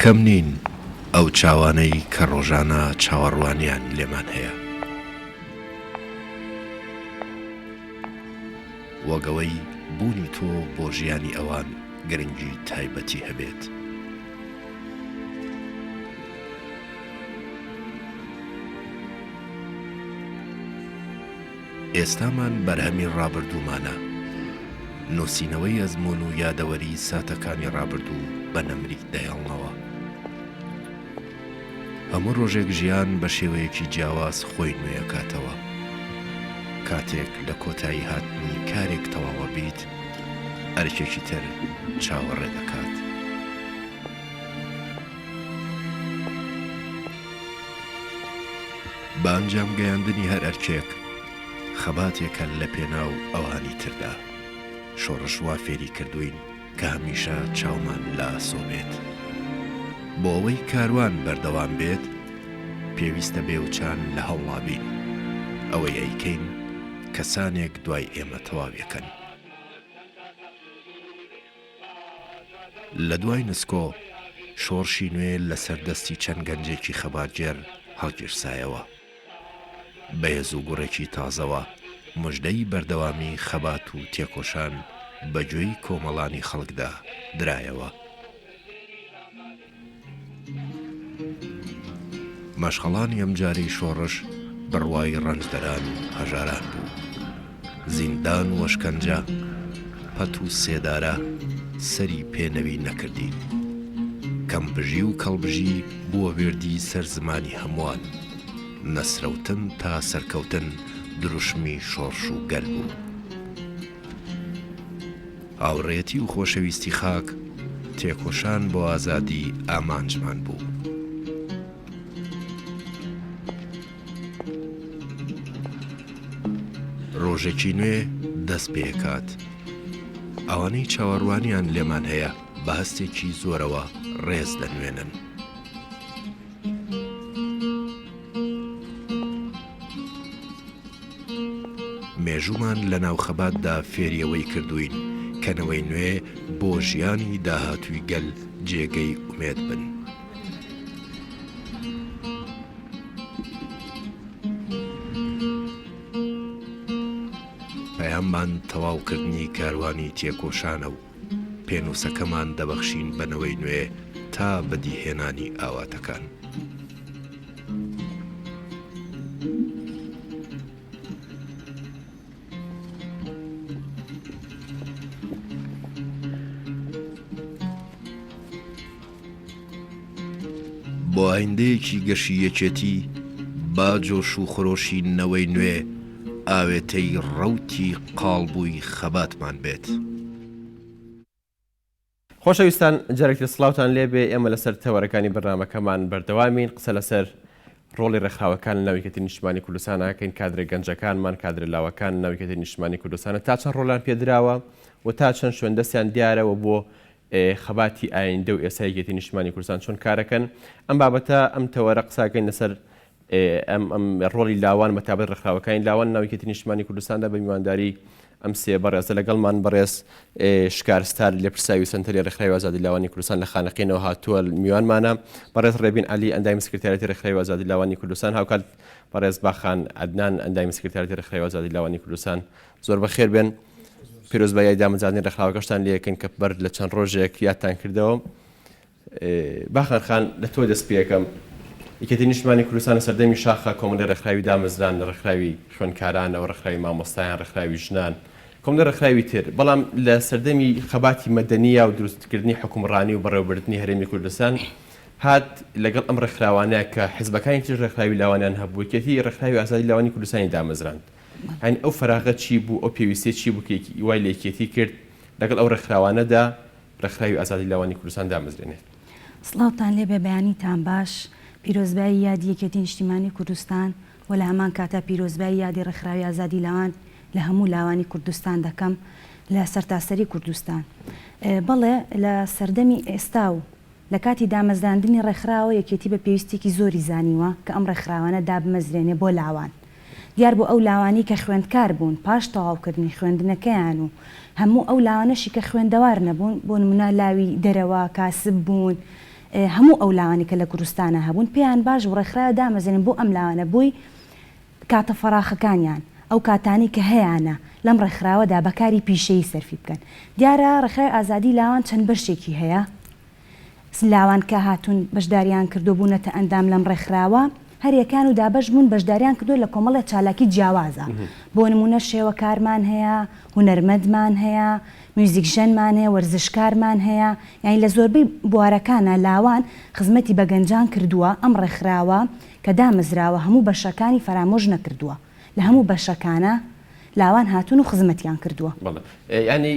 کەم نین ئەو چاوانەی کە ڕۆژانە چاوەڕوانیان لێمان هەیە. وەک ئەوەی بوونی تۆ بۆ ژیانی ئەوان گرنگی تایبەتی هەبێت. ئێستامان بەرهەمی ڕابردوومانە. نووسینەوەی ئەزموون و یادەوەری ساتەکانی ڕابردوو بە نەمری دەهێڵنەوە. هەموو ڕۆژێک ژیان بە شێوەیەکی جیاواز خۆی نوێ ئەکاتەوە. کاتێک لە کۆتایی هاتنی کارێک تەواوە بیت، ئەرکێکی تر چاوەڕێ دەکات. بە ئەنجام گەیاندنی هەر ئەرکێک، خەباتێکە لە پێناو ئەوانی تردا. شۆڕش وا فێری کردووین کە هەمیشە چاومان لە ئاسۆ بێت. بۆ ئەوەی کاروان بەردەوام بێت، پێویستە بێوچان لە هەوڵا بین. ئەوەی ئەیکەین، کەسانێک دوای ئێمە تەواویەکەن. لە دوای نسکۆ، شۆڕشی نوێ لەسەر دەستی چەند گەنجێکی خەباتگێڕ هەڵگیرسایەوە. بە هێز و گوڕێکی تازەوە مژدەی بەردەوامی خەبات و تێکۆشان بە گوێی کۆمەڵانی خەڵکدا درایەوە. مەشخەڵانی ئەمجارەی شۆڕش بڕوای ڕەنجدەران و هەژاران بوو. زیندان و ئەشکەنجە، پەت و سێدارە سەری پێ نەوی نەکردین. کەمبژی و کەڵبژی بووە وێردی سەر زمانی هەمووان. نەسرەوتن تا سەرکەوتن دروشمی شۆڕش و گەل بوو. هاوڕێیەتی و خۆشەویستی خاک، تێکۆشان بۆ ئازادی ئامانجمان بوو. ڕۆژێکی نوێ دەست پێکات. ئەوانەی چاوەڕوانیان لێمان هەیە بە هەستێکی زۆرەوە ڕێز دەنوێنن. مێژوومان لە ناو خەباتدا فێری ئەوەی کردووین کە نەوەی نوێ بۆ ژیانی داهاتووی گەل جێگەی ئومێد بن. پەیاممان تەواوکردنی کاروانی تێکۆشانە و پێنووسەکەمان دەبەخشین بە نەوەی نوێ تا بەدیهێنانی ئاواتەکان. بۆ ئایندەیەکی گەشی یەکێتی با جۆش و خرۆشی نەوەی نوێ ئاوێتەی ڕەوتی قاڵبووی خەباتمان بێت. خۆشەویستان جارێکی تر سڵاوتان لێبێ ئێمە لەسەر تەوەرەکانی بەرنامەکەمان بەردەوامین قسە لەسەر ڕۆڵی ڕێکخراوەکان لەناو یەکێتی نیشتمانی کوردستان ئەکەین کادرە گەنجەکانمان کادرە لاوەکان لەناو یەکێتی نیشتمانی کوردستانە تا چەند ڕۆڵیان پێدراوە و تا چەند شوێن دەستیان دیارە و بۆ خەباتی ئایندە و ئێستا یەکێتی نیشتمانی کوردستان چۆن کارەکەن ئەم بابەتە ئەم تەوەرە قساکەین لەسەر ئەم ئەم ڕۆڵی لاوان بە تابەت ڕێکخراوەکانی لاوان ناو یەکێتی نیشتمانی کوردستاندا بە میوانداری ئەم سێ بەڕێزە لەگەڵمان بەڕێز شکار ستار لێپرسراوی سەنتەری ڕێکخراوی ئازادی لاوانی کوردستان لە خانەقینەوە هاتووە میوانمانە بەڕێز ڕێبین عەلی ئەندامی سکرتاریەتی ڕێکخراوی ئازادی لاوانی کوردستان هاوکات بەڕێز باخان عەدنان ئەندامی سکرتاریەتی ڕێکخراوی ئازادی لاوانی کوردستان زۆر بەخێر بێن پیرۆزباییای دامەزراندنی ڕێکخراوەکەشتان لێکن کە بەر لە چەند ڕۆژێک یادتان کردەوە باخان خان لە تۆ دەست پێکەم. یەکێتی نیشتمانی کوردستان لە سەردەمی شاخا کۆمەڵی ڕێکخراوی دامەزراند لە ڕێکخراوی خوێندکارانەوە، ڕێکخراوی مامۆستایان، ڕێکخراوی ژنان، کۆمەڵی ڕێکخراوی تر، بەڵام لە سەردەمی خەباتی مەدەنییا و دروستکردنی حوکمڕانی و بەڕێوەبردنی هەرێمی کوردستان هات لەگەڵ ئەم ڕێکخراوانە کە حزبەکانی تریش ڕێکخراوی لاوانیان هەبوو، یەکێتی ڕێکخراوی ئازادی لاوانی کوردستانی دامەزراند. یانی ئەو فەراغە چی بوو، ئەو پێویستیە چی بوو کە وای لە یەکێتی کرد لەگەڵ ئەو ڕێکخراوانەدا ڕێکخراوی ئازادی لاوانی کوردستان دامەزرێنێت. سڵاوتان لێبێ بەیانیتان باش، پیرۆزبایی یادی یەکێتی نیشتیمانی کوردستان و لە هەمان کاتا پیرۆزبایی یادی ڕێکخراوی ئازادی لاوان لە هەموو لاوانی کوردستان دەکەم لە سەرتاسەری کوردستان. بەڵێ لە سەردەمی ئێستا و لە کاتی دامەزراندنی ڕێکخراوە یەکێتی بە پێویستیەکی زۆری زانیوە کە ئەم ڕێکخراوانە دابمەزرێنێ بۆ لاوان. دیار بوو ئەو لاوانەی کە خوێندکار بوون پاش تەواوکردنی خوێندنەکەیان و هەموو ئەو لاوانەشی کە خوێندەوار نەبوون، بۆ نموونە لاوی دەرەوە، کاسب بوون، هەموو ئەو لاوانەی کە لە کوردستانا هەبوون پێیان باش بوو ڕێکخراوێ دامەزرێنن بۆ ئەم لاوانە بۆی کاتە فەراخەکانیان، ئەو کاتانەی کە هەیانە لەم ڕێکخراوەدا بە کاری پیشەیی سەرفی بکەن. دیارە ڕێکخراوی ئازادیی لاوان چەند بەشێکی هەیە. لاوان کە هاتوون بەشداریان کردووە بوونەتە ئەندام لەم ڕێکخراوە هەریەکەیان و دابەش بوون بەشداریان کردووە لە کۆمەڵێ چالاکی جیاوازە بۆ نموونە شێوەکارمان هەیە هونەرمەندمان هەیە میوزیکژەنمان هەیە وەرزشکارمان هەیە یانی لە زۆربەی بوارەکانا لاوان خزمەتی بە گەنجان کردووە ئەم ڕێکخراوە کە دامەزراوە هەموو بەشەکانی فەرامۆش نەکردووە لە هەموو بەشەکانا لاوان هاتوون و خزمەتیان کردووە. بەڵێ یانی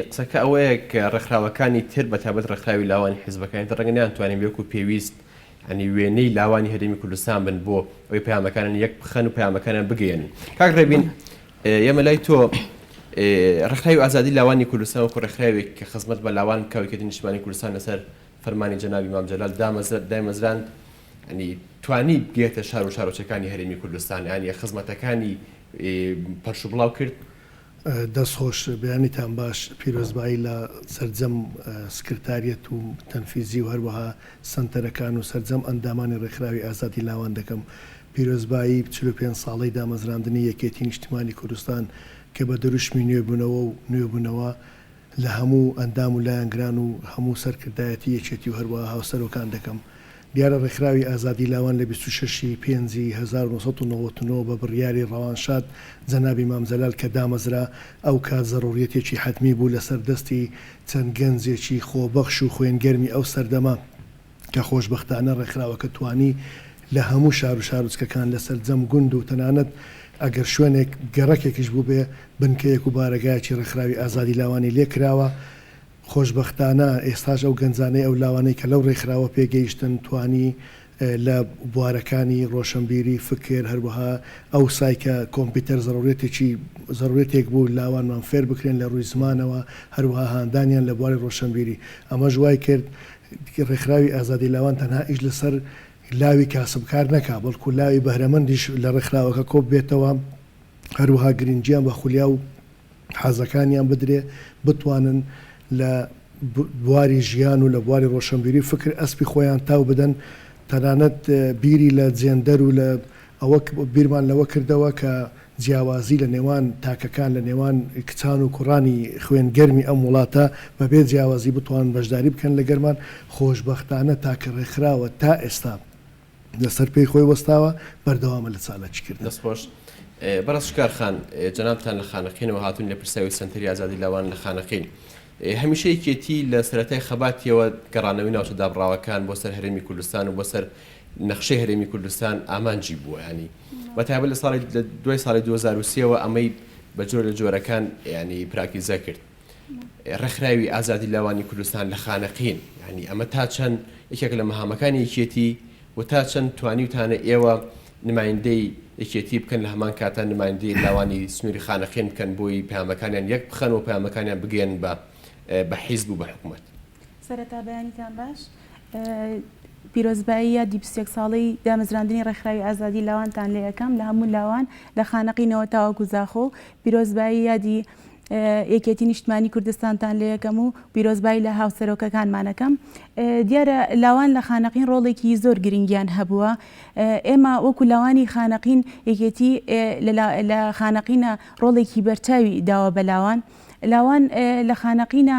قسەکە ئەوەیە کە ڕێکخراوەکانی تر بە تایبەت ڕێکخراوی لاوانی حیزبەکانی تر ڕەنگە نەیانتوانی وەکو پێویست یانی وێنەی لاوانی هەرێمی کوردستان بن بۆ ئەوەی پەیامەکانیان یەک بخەن و پەیامەکانیان بگەیەنن. کاک ڕێبین ئێمە لای تۆ ڕێکخراوی ئازادی لاوانی کوردستان وەکو ڕێکخراوێک کە خزمەت بە لاوان بکا و یەکێتی نیشتمانی کوردستان لەسەر فەرمانی جەنابی مام جەلال دایمەزراند یانی توانی بگێتە شار و شارۆچەکانی هەرێمی کوردستان یانی خزمەتەکانی پەرش و بڵاو کرد. دەست خۆش بەیانیتان باش پیرۆزبایی لە سەرجەم سکرتاریەت و تەنفیزی و هەروەها سەنتەرەکان و سەرجەم ئەندامانی ڕێکخراوی ئازادی لاوان دەکەم پیرۆزبایی 45 ساڵەی دامەزراندنی یەکێتی نیشتیمانی کوردستان کە بە دروشمی نوێبونەوە و نوێبونەوە لە هەموو ئەندام و لایەنگران و هەموو سەرکردایەتی یەکێتی و هەروەها هاوسەرۆکان دەکەم. دیارە ڕێکخراوی ئازادی لاوان لە 26 ی پێنجی 1999 بە بڕیاری ڕەوانشاد جەنابی مام جەلال کە دامەزرا ئەو کات زەڕوریەتێکی حەتمی بوو لەسەر دەستی چەند گەنجێکی خۆبەخش و خوێنگەرمی ئەو سەردەمە کە خۆشبەختانە ڕێکخراوەکە توانی لە هەموو شار و شارۆچکەکان لە سەرجەم گوند و تەنانەت ئەگەر شوێنێک گەڕەکێکیش بووبێ بنکەیەک و بارەگایەکی ڕێکخراوی ئازادی لاوانی لێ کراوە. خۆشبەختانە ئێستاش ئەو گەنجانەی ئەو لاوانەی کە لەو ڕێکخراوە پێگەیشتن توانی لە بوارەکانی ڕۆشنبیری، فکر، هەروەها ئەو سای کە کۆمپیوتەر زەڕوریەتێکی زەڕوریەتێک بوو لاوانمان فێر بکرێن لە ڕووی زمانەوە هەروەها هاندانیان لە بواری ڕۆشنبیری ئەمەش وای کرد ڕێکخراوی ئازادی لاوان تەنها ئیش لەسەر لاوی کاسبکار نەکا بەڵکو لاوی بەهرەمەندیش لە ڕێکخراوەکە کۆببێتەوە هەروەها گرنگیان بە خولیا و حەزەکانیان بدرێ بتوانن لە بواری ژیان و لە بواری ڕۆشنبیری و فکر ئەسپی خۆیان تاو بدەن تەنانەت بیری لە جێندەر و لە ئەوە بیرمان لەوە کردەوە کە جیاوازی لە نێوان تاکەکان لە نێوان کچان و کوڕانی خوێن گەرمی ئەم وڵاتە بە بێ جیاوازی بتوانن بەشداری بکەن لە گەرمان خۆشبەختانە تاکە ڕێکخراوە تا ئێستا لەسەر پێی خۆی وەستاوە بەردەوامە لە چالاکی کردن. دەست خۆش. بەڕێز شکار خان، جەنابتان لە خانەقینەوە هاتوون لێپرسراوی سەنتەری ئازادی لاوان لە خانەقین. هەمیشە یەکێتی لە سەرەتای خەباتیەوە گەڕانەوەی ناوچە دابڕاوەکان بۆ سەر هەرێمی کوردستان و بۆ سەر نەخشەی هەرێمی کوردستان ئامانجی بووە یانی بە تایبەت لە ساڵی لە دوای ساڵی 2003ەوە ئەمەی بە جۆر لە جۆرەکان ینی پراکتیزە کرد. ڕێکخراوی ئازادی لاوانی کوردستان لە خانەقین یانی ئەمە تا چەند یەکێکە لە مەهامەکانی یەکێتی و تا چەند توانیوتانە ئێوە نمایندەی یەکێتی بکەن لە هەمان کاتا نمایندەی لاوانی سنووری خانەقین بکەن بۆی پەیامەکانیان یەک بخەن و پەیامەکانیان بگەیەنن بە بە حیزب و بە حکومەت. سەرەتا بەیانیتان باش. پیرۆزبایی یادی 21 ساڵەی دامەزراندنی ڕێکخراوی ئازادی لاوانتان لێ ئەکەم لە هەموو لاوان لە خانەقینەوە تاوەکو زاخۆ پیرۆزبایی یادی یەکێتی نیشتمانی کوردستانتان لێ ئەکەم و پیرۆزبایی لە هاوسەرۆکەکانمان ئەکەم. دیارە لاوان لە خانەقین ڕۆڵێکی زۆر گرنگیان هەبووە. ئێمە وەکو لاوانی خانەقین یەکێتی لە خانەقینە ڕۆڵێکی بەرچاوی داوە بە لاوان. لاوان لە خانەقینە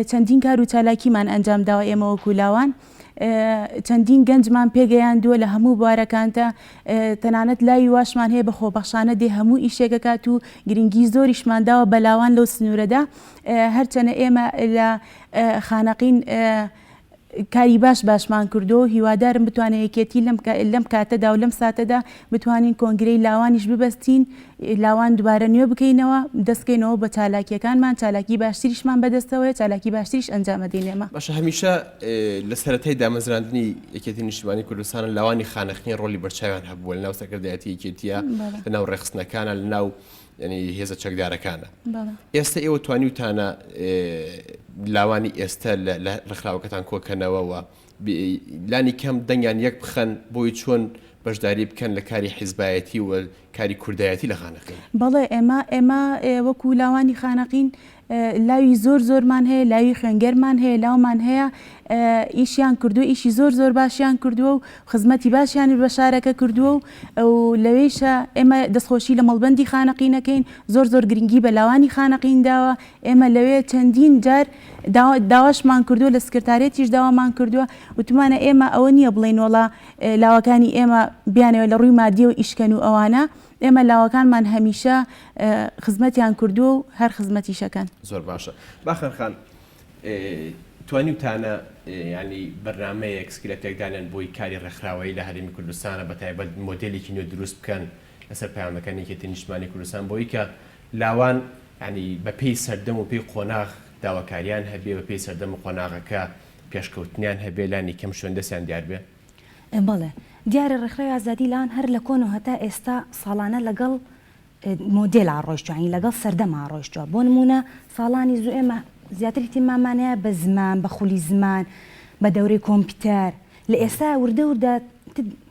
چەندین کار و چالاکیمان ئەنجام داوە ئێمە وەکو لاوان. چەندین گەنجمان پێگەیاندووە لە هەموو بوارەکانتا تەنانەت لاوی واشمان هەیە بە خۆبەخشانە دێ هەموو ئیشێک ئەکات و گرنگی زۆریشمان داوە بە لاوان لەو سنوورەدا هەرچەنە ئێمە لە خانەقین کاری باش باشمان کردووە و هیوادارم بتوانێت یەکێتی لەم کاتەدا و لەم ساتەدا بتوانین کۆنگرەی لاوانیش ببەستین لاوان دوبارە نوێ بکەینەوە، دەست بکەینەوە بە چالاکیەکانمان، چالاکی باشتریشمان بەدەستەوەیە، چالاکی باشتریش ئەنجام ئەدەین ئێمە. باشە هەمیشە لە سەرەتای دامەزراندنی یەکێتی نیشتمانی کوردستان لاوانی خانەقین ڕۆلی بەرچاویان هەبووە لەناو سەرکردایەتی یەکێتیە، لەناو ڕێکخستنەکانە، لەناو یانی هێزە چەکدارەکانە. ئێستە ئێوە توانیوتانە لاوانی ئێستە لە ڕێکخراوەکەتان کۆکەنەوە و لانی کەم دەنگیان یەک بخەن بۆی چۆن بەشداری بکەن لە کاری حیزبایەتی و کاری کوردایەتی لە خانەقین؟ بەڵێ ئێمە ئێمە وەکو لاوانی خانەقین لاوی زۆر زۆرمان هەیە لاوی خوێنگەرمان هەیە لاومان هەیە ئیشیان کردووە ئیشی زۆر زۆر باشیان کردووە و خزمەتی باشیان بە شارەکە کردووە و لەوێیشە ئێمە دەستخۆشی لە مەڵبەندی خانەقینەکەین زۆر زۆر گرنگی بە لاوانی خانەقین داوە ئێمە لەوێ چەندین جار داواشمان کردووە لە سکرتارێتیش داوامان کردووە وتمانە ئێمە ئەوە نییە بڵێین وەڵا لاوەکانی ئێمە بیانەوێت لە ڕووی مادیەوە ئیشکەن و ئەوانە ئێمە لاوەکانمان هەمیشە خزمەتیان کردووە و هەر خزمەتیشەکەن. زۆر باشە باخەر خان توانیوتانە یانی بەرنامەیەک سکرێپتێک دانێن بۆی کاری ڕێکخراوەیی لە هەرێمی کوردستانە بە تایبەت مۆدێلێکی نوێ دروست بکەن لەسەر پەیامەکانی یەکێتی نیشتمانی کوردستان بۆی کە لاوان یانی بە پێی سەردەم و پێی قۆناغ داواکاریان هەبێ بە پێی سەردەم و قۆناغەکە پێشکەوتنیان هەبێ لانی کەم شوێن دەستیان دیار بێ؟ بەڵێ. دیارە ڕێکخراوی ئازادی لاوان هەر لە کۆنەوە هەتا ئێستا ساڵانە لەگەڵ مۆدێلا ڕۆیشتوە یانی لەگەڵ سەردەما ڕۆیشتوە بۆ نموونە ساڵانی زوو ئێمە زیاتر ئیهتیماممان هەیە بە زمان بە خولی زمان بە دەورەی کۆمپیوتەر لە ئێستا وردە وردە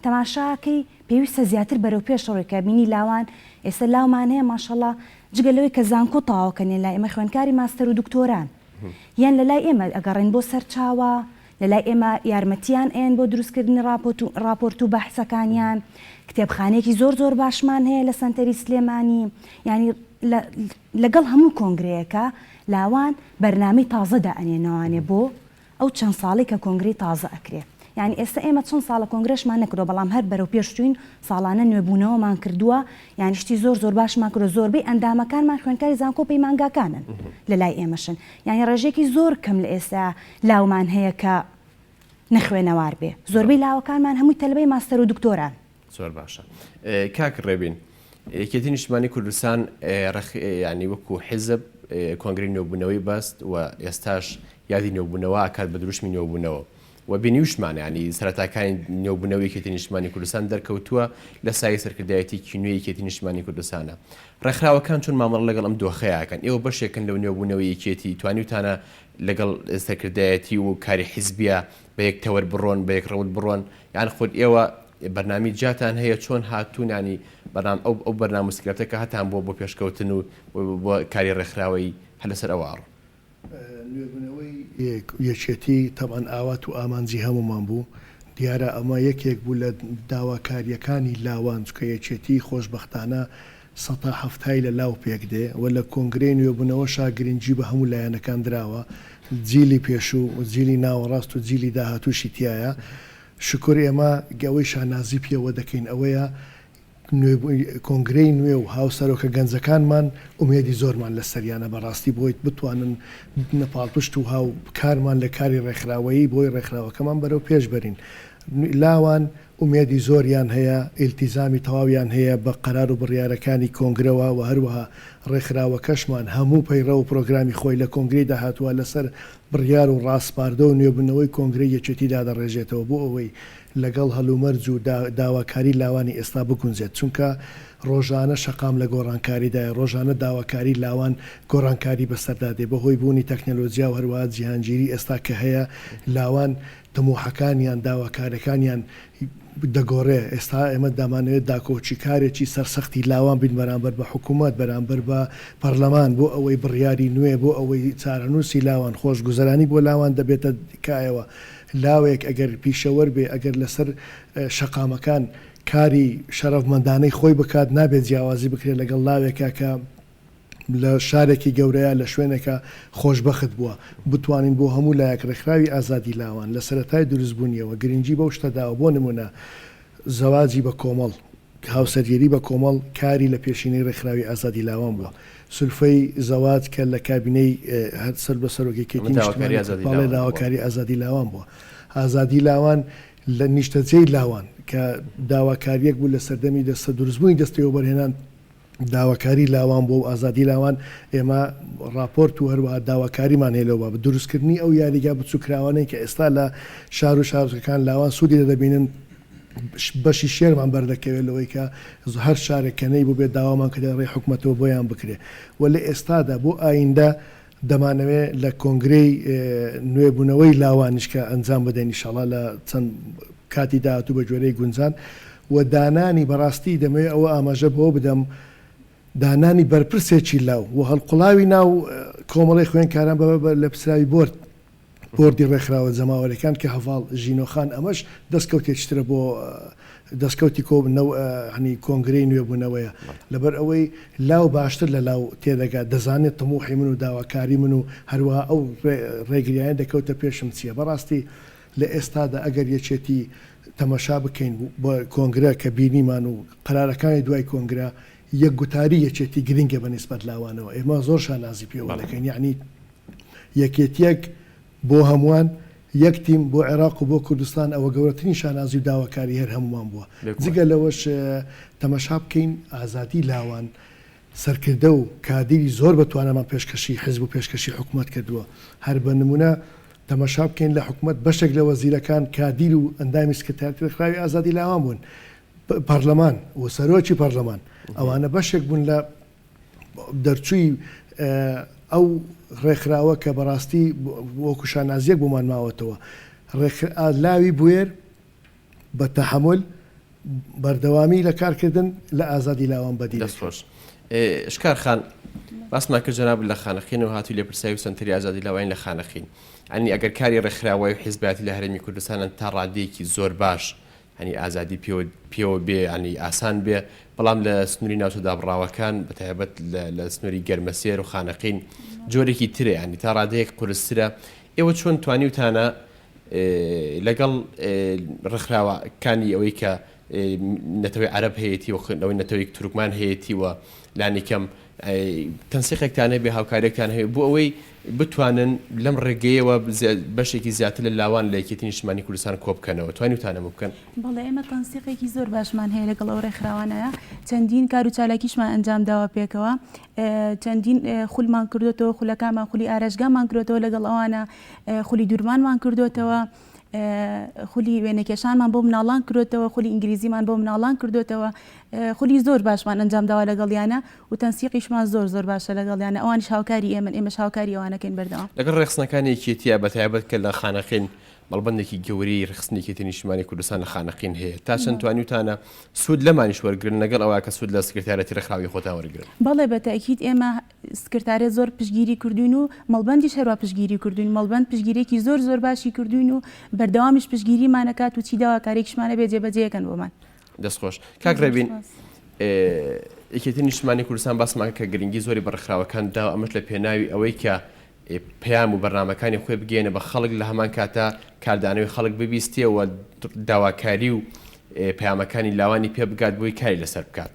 تەماشاکەی پێویستە زیاتر بەرەو پێش ڕۆی کە بینی لاوان ئێستا لاومان هەیە ماشەڵا جگە لەوەی کە زانکۆ تەواوکەن لای ئێمە خوێندکاری ماستەر و دکتۆران یان لە لای ئێمە ئەگەڕێن بۆ سەرچاوە لە لای ئێمە یارمەتیان ئەیەن بۆ دروستکردنی ڕاپۆت و ڕاپۆرت و بەحسەکانیان کتێبخانەیەکی زۆر زۆر باشمان هەیە لە سەنتەری سلێمانی یانی لە لەگەڵ هەموو کۆنگرەیەکە لاوان بەرنامەی تازە دائەنێنەوانێ بۆ ئەو چەند ساڵەی کە کۆنگرەی تازە ئەکرێ یانی ئێستا ئێمە چەند ساڵە کۆنگرەشمان نەکردوە بەڵام هەر بەرەو پێش چوین ساڵانە نوێبوونەوەمان کردووە یانی شتی زۆر زۆر باشمان کردوە زۆربەی ئەندامەکانمان خوێندکاری زانکۆ و پەیمانگاکانن لە لای ئێمەشن یانی ڕێژەیەکی زۆر کەم لە ئێستا لاومان هەیە کە نەخوێنەوار بێ زۆربەی لاوەکانمان هەمووی تەلەبەی ماستەر و دکتۆران. زۆر باشە کاک ڕێبین یەکێتی نیشتمانی کوردستان ینی وەکو حیزب کۆنگری نوێبوونەوەی بەست و ئێستاش یادی نوێبوونەوە ئەکات بە دروشمی نوێبوونەوە و بینیوشمان ینی سەرەتاکانی نوێبوونەوەی یەکێتی نیشتمانی کوردستان دەرکەوتووە لە سایەی سەرکردایەتیکی نوێی یەکێتی نیشتمانی کوردستانە ڕێکخراوەکان چۆن مامەڵە لەگەڵ ئەم دۆخەیە ئەکەن ئێوە بەشێکن لەو نوێبوونەوەی یەکێتی توانیوتانە لەگەڵ سەرکردایەتی و کاری حیزبیە بە یەک تەوەر بڕۆن بە یەک ڕەوت بڕۆن یان خود ئێوە بەرنامی جیاتان هەیە چۆن هاتوون ینی بەرنام ئەو ئەو بەرنامە و سکرێپتە کە هەتان بووە بۆ پێشکەوتن و بۆ کاری ڕێکخراوەیی هەر لەسەر ئەوە ئەڕۆن. نوێبوونەوەی یەکێتی تەبعەن ئاوات و ئامانجی هەموومان بوو، دیارە ئەمە یەکێک بوو لە داواکارییەکانی لاوان، چونکە یەکێتی خۆشبەختانە سەتا حەفتای لە لاو پێک دێ و لە کۆنگرەی نوێبوونەوەشا گرنگی بە هەموو لایەنەکان دراوە، جیلی پێشوو و جیلی ناوەڕاست و جیلی داهاتووشی تیایە. شوکر ئێمە ئەوەی شانازی پێوە دەکەین ئەوەیە کۆنگرەی نوێ و هاوسەرۆکە گەنجەکانمان ئومێدی زۆرمان لەسەریانە بەڕاستی بۆی بتوانن ببنە پاڵپشت و هاوکارمان لە کاری ڕێکخراوەیی بۆی ڕێکخراوەکەمان بەرەو پێش بەرین. لاوان ئومێدی زۆریان هەیە، ئیلتیزامی تەواویان هەیە بە قەرار و بڕیارەکانی کۆنگرەوە و هەروەها ڕێکخراوەکەشمان هەموو پەیڕەو و پرۆگرامی خۆی لە کۆنگرەی داهاتووە لەسەر بڕیار و ڕاسپاردە و نوێبوونەوەی کۆنگرەی یەکێتی دادەڕێژێتەوە بۆ ئەوەی لەگەڵ هەلومەرج و داواکاری لاوانی ئێستا بگونجێت چونکە ڕۆژانە شەقام لە گۆڕانکاریدایە ڕۆژانە داواکاری لاوان گۆڕانکاری بەسەردا دێ بەهۆی بوونی تەکنەلۆجیا و هەروەها جیهانگیری ئێستا کە هەیە لاوان تموحەکانیان، داواکارەکانیان دەگۆڕێ، ئێستا ئێمە دەمانەوێت داکۆکیکارێکی سەرسەختی لاوان بین بەرامبەر بە حکومەت، بەرامبەر بە پەرلەمان بۆ ئەوەی بڕیاری نوێ، بۆ ئەوەی چارەنووسی لاوان، خۆشگوزەرانی بۆ لاوان دەبێتە کایەوە. لاوێک ئەگەر پیشەوەر بێ، ئەگەر لەسەر شەقامەکان کاری شەرەفمەندانەی خۆی بکات، نابێت جیاوازی بکرێت لەگەڵ لاوێکا کە لە شارێکی گەورەیا لە شوێنێکا خۆشبەخت بووە بتوانین بۆ هەموو لایەک ڕێکخراوی ئازادی لاوان لە سەرەتای دروستبوونیەوە گرنگی بەو شتە داوە بۆ نمونە زەواجی بە کۆمەڵ هاوسەرگیری بە کۆمەڵ کاری لە پێشینەی ڕێکخراوی ئازادی لاوان بووە سولفەی زەواج کە لە کابینەی هەر سەر بە سەرۆک یەکێتی نیشتمانی بەڵێ داواکاری ئازادی لاوان بووە ئازادی لاوان لە نیشتەجێی لاوان کە داواکاریەک بوو لە سەردەمی دەستە دروستبوونی دەستەی وەبەرهێنان داواکاری لاوان بووە و ئازادی لاوان، ئێمە ڕاپۆرت و هەروەها داواکاریمان هەیە لەو بابەت. دروستکردنی ئەو یاریگا بچووککراوانەی کە ئێستا لە شار و شارۆچکەکان لاوان سوودی لێ دەبینن، بەشی شێرمان بەردەکەوێت لەوەی کە هەر شارێک کە نەیبووبێت داوامان کرد لە ڕێی حکومەتەوە بۆیان بکرێت و لە ئێستادا بۆ ئایندە دەمانەوێت لە کۆنگرەی نوێبوونەوەی لاوانیش کە ئەنجام بدەین ئیشاڵا لە چەند کاتی داهاتوو بە گوێرەی گونجان و دانانی بەڕاستی دەمەوێت ئەوە ئاماژە بەوە بدەم دانانی بەرپرسێکی لاو و هەڵقوڵاوی ناو کۆمەڵەی خوێندکاران بە لێپرسراوی بۆرد بۆردی ڕێکخراوە جەماوەریەکان کە هەڤاڵ ژینۆ خان ئەمەش دەستکەوتێکی ترە بۆ دەستکەوتی کۆ نەو ینی کۆنگرەی نوێبوونەوەیە لەبەر ئەوەی لاو باشتر لە لاو تێدەگات دەزانێت تموحی من و داواکاری من و هەروەها ئەو ڕێگریانە دەکەوتە پێشم چییە بەڕاستی لە ئێستادا ئەگەر یەکێتی تەمەشا بکەین بە کۆنگرە کە بینیمان و قەرارەکانی دوای کۆنگرە یەک گوتاری یەکێتی گرنگە بە نیسبەت لاوانەوە ئێمە زۆر شانازی پێوە دەکەین یەعنی یەکێتیەک بۆ هەمووان، یەک تیم بۆ عێراق و بۆ کوردستان ئەوە گەورەترین شانازی و داواکاری هەر هەموومان بووە. جگە لەوەش تەمەشا بکەین ئازادی لاوان سەرکردە و کادیری زۆر بە توانامان پێشکەشی حزب و پێشکەشی حکومەت کردووە. هەر بە نموونە تەمەشا بکەین لە حکومەت بەشێک لە وەزیرەکان کادیر و ئەندامی سکرتاریەتی ڕێکخراوی ئازادی لاوان بوون. پەرلەمان و سەرۆکی پەرلەمان ئەوانە بەشێک بوون لە دەرچووی ئەو ڕێکخراوە کە بەڕاستی وەکو شانازیەک بۆمان ماوەتەوە لاوی بوێر بە تەحەمول بەردەوامی لە کارکردن لە ئازادی لاوان بەدی دەست خۆش شکار خان باسمان کرد جەنابت لە خانەقینەوە هاتووی لێپرسراوی سەنتەری ئازادی لاوانی لە خانەقین یانی ئەگەر کاری ڕێکخراوەی و حیزبایەتی لە هەرێمی کوردستانن تا ڕادەیەکی زۆر باش یانی ئازادی پێوە پێوە بێ یانی ئاسان بێ بەڵام لە سنووری ناوچە دابڕاوەکان بە تایبەت لە سنووری گەرمەسێر و خانەقین جۆرێکی ترە یانی تا ڕادەیەک قورسترە ئێوە چۆن توانیوتانە لەگەڵ ڕێکخراوەکانی ئەوەی کە نەتەوەی عەرەب هەیەی و خوێندنەوەی نەتەوەی تورکمان هەیەی و لانیکەم تەنسیقێکتان هەبێ هاوکاریەکتان هەبێ بۆ ئەوەی بتوانن لەم ڕێگەیەوە بەشێکی زیاتر لە لاوان لە یەکێتی نیشتمانی کوردستان کۆبکەنەوە توانیوتانە ئەمە بکەن؟ بەڵێ ئێمە تەنسیقێکی زۆر باشمان هەیە لەگەڵ ئەو ڕێکخراوانەیە چەندین کار و چالاکیشمان ئەنجام داوە پێکەوە چەندین خولمان کردوێتەوە خولەکانمان خولی ئارەشگامان کردوێتەوە لەگەڵ ئەوانە خولی دوورمانمان کردوێتەوە خولی وێنەکێشانمان بۆ مناڵان کردوێتەوە خولی ئینگلیزیمان بۆ مناڵان کردوێتەوە خولی زۆر باشمان ئەنجام داوە لەگەڵیانە و تەنسیقیشمان زۆر زۆر باشە لەگەڵیانە ئەوانیش هاوکاری ئێمەن ئێمەش هاوکاری ئەوانەکەین بەردەوام. لەگەڵ ڕێکخستنەکانی یەکێتییە بە تایبەت کە لە خانەقین مەڵبەندێکی گەورەی ڕێکخستنی یەکێتی نیشتیمانی کوردستان لە خانەقین هەیە تا چەند توانیوتانە سوود لەمانیش وەرگرن لەگەڵ ئەوە کە سوود لە سکرتاریەتی ڕێکخراوی خۆتان وەرگرن؟ بەڵێ بە تەئکید ئێمە سکرتاریەت زۆر پشتگیری کردووین و مەڵبەندیش هەروا پشتگیری کردووین مەڵبەند پشتگیریەکی زۆر زۆر باشی کردووین و بەردەوامیش پشتگیریمان ئەکات و چی داواکاریەکیشمان هەبێ جێبەجێیەکەن بۆمان. دەست خۆش کاک ڕێبین یەکێتی نیشتمانی کوردستان باسمان کە گرنگی زۆری بە ڕێکخراوەکان داوە ئەمەش لە پێناوی ئەوەی کە پەیام و بەرنامەکانی خۆی بگەیەنە بە خەڵک لە هەمان کاتا کاردانەوەی خەڵک ببیستێ و داواکاری و پەیامەکانی لاوانی پێ بگات بۆی کاری لەسەر بکات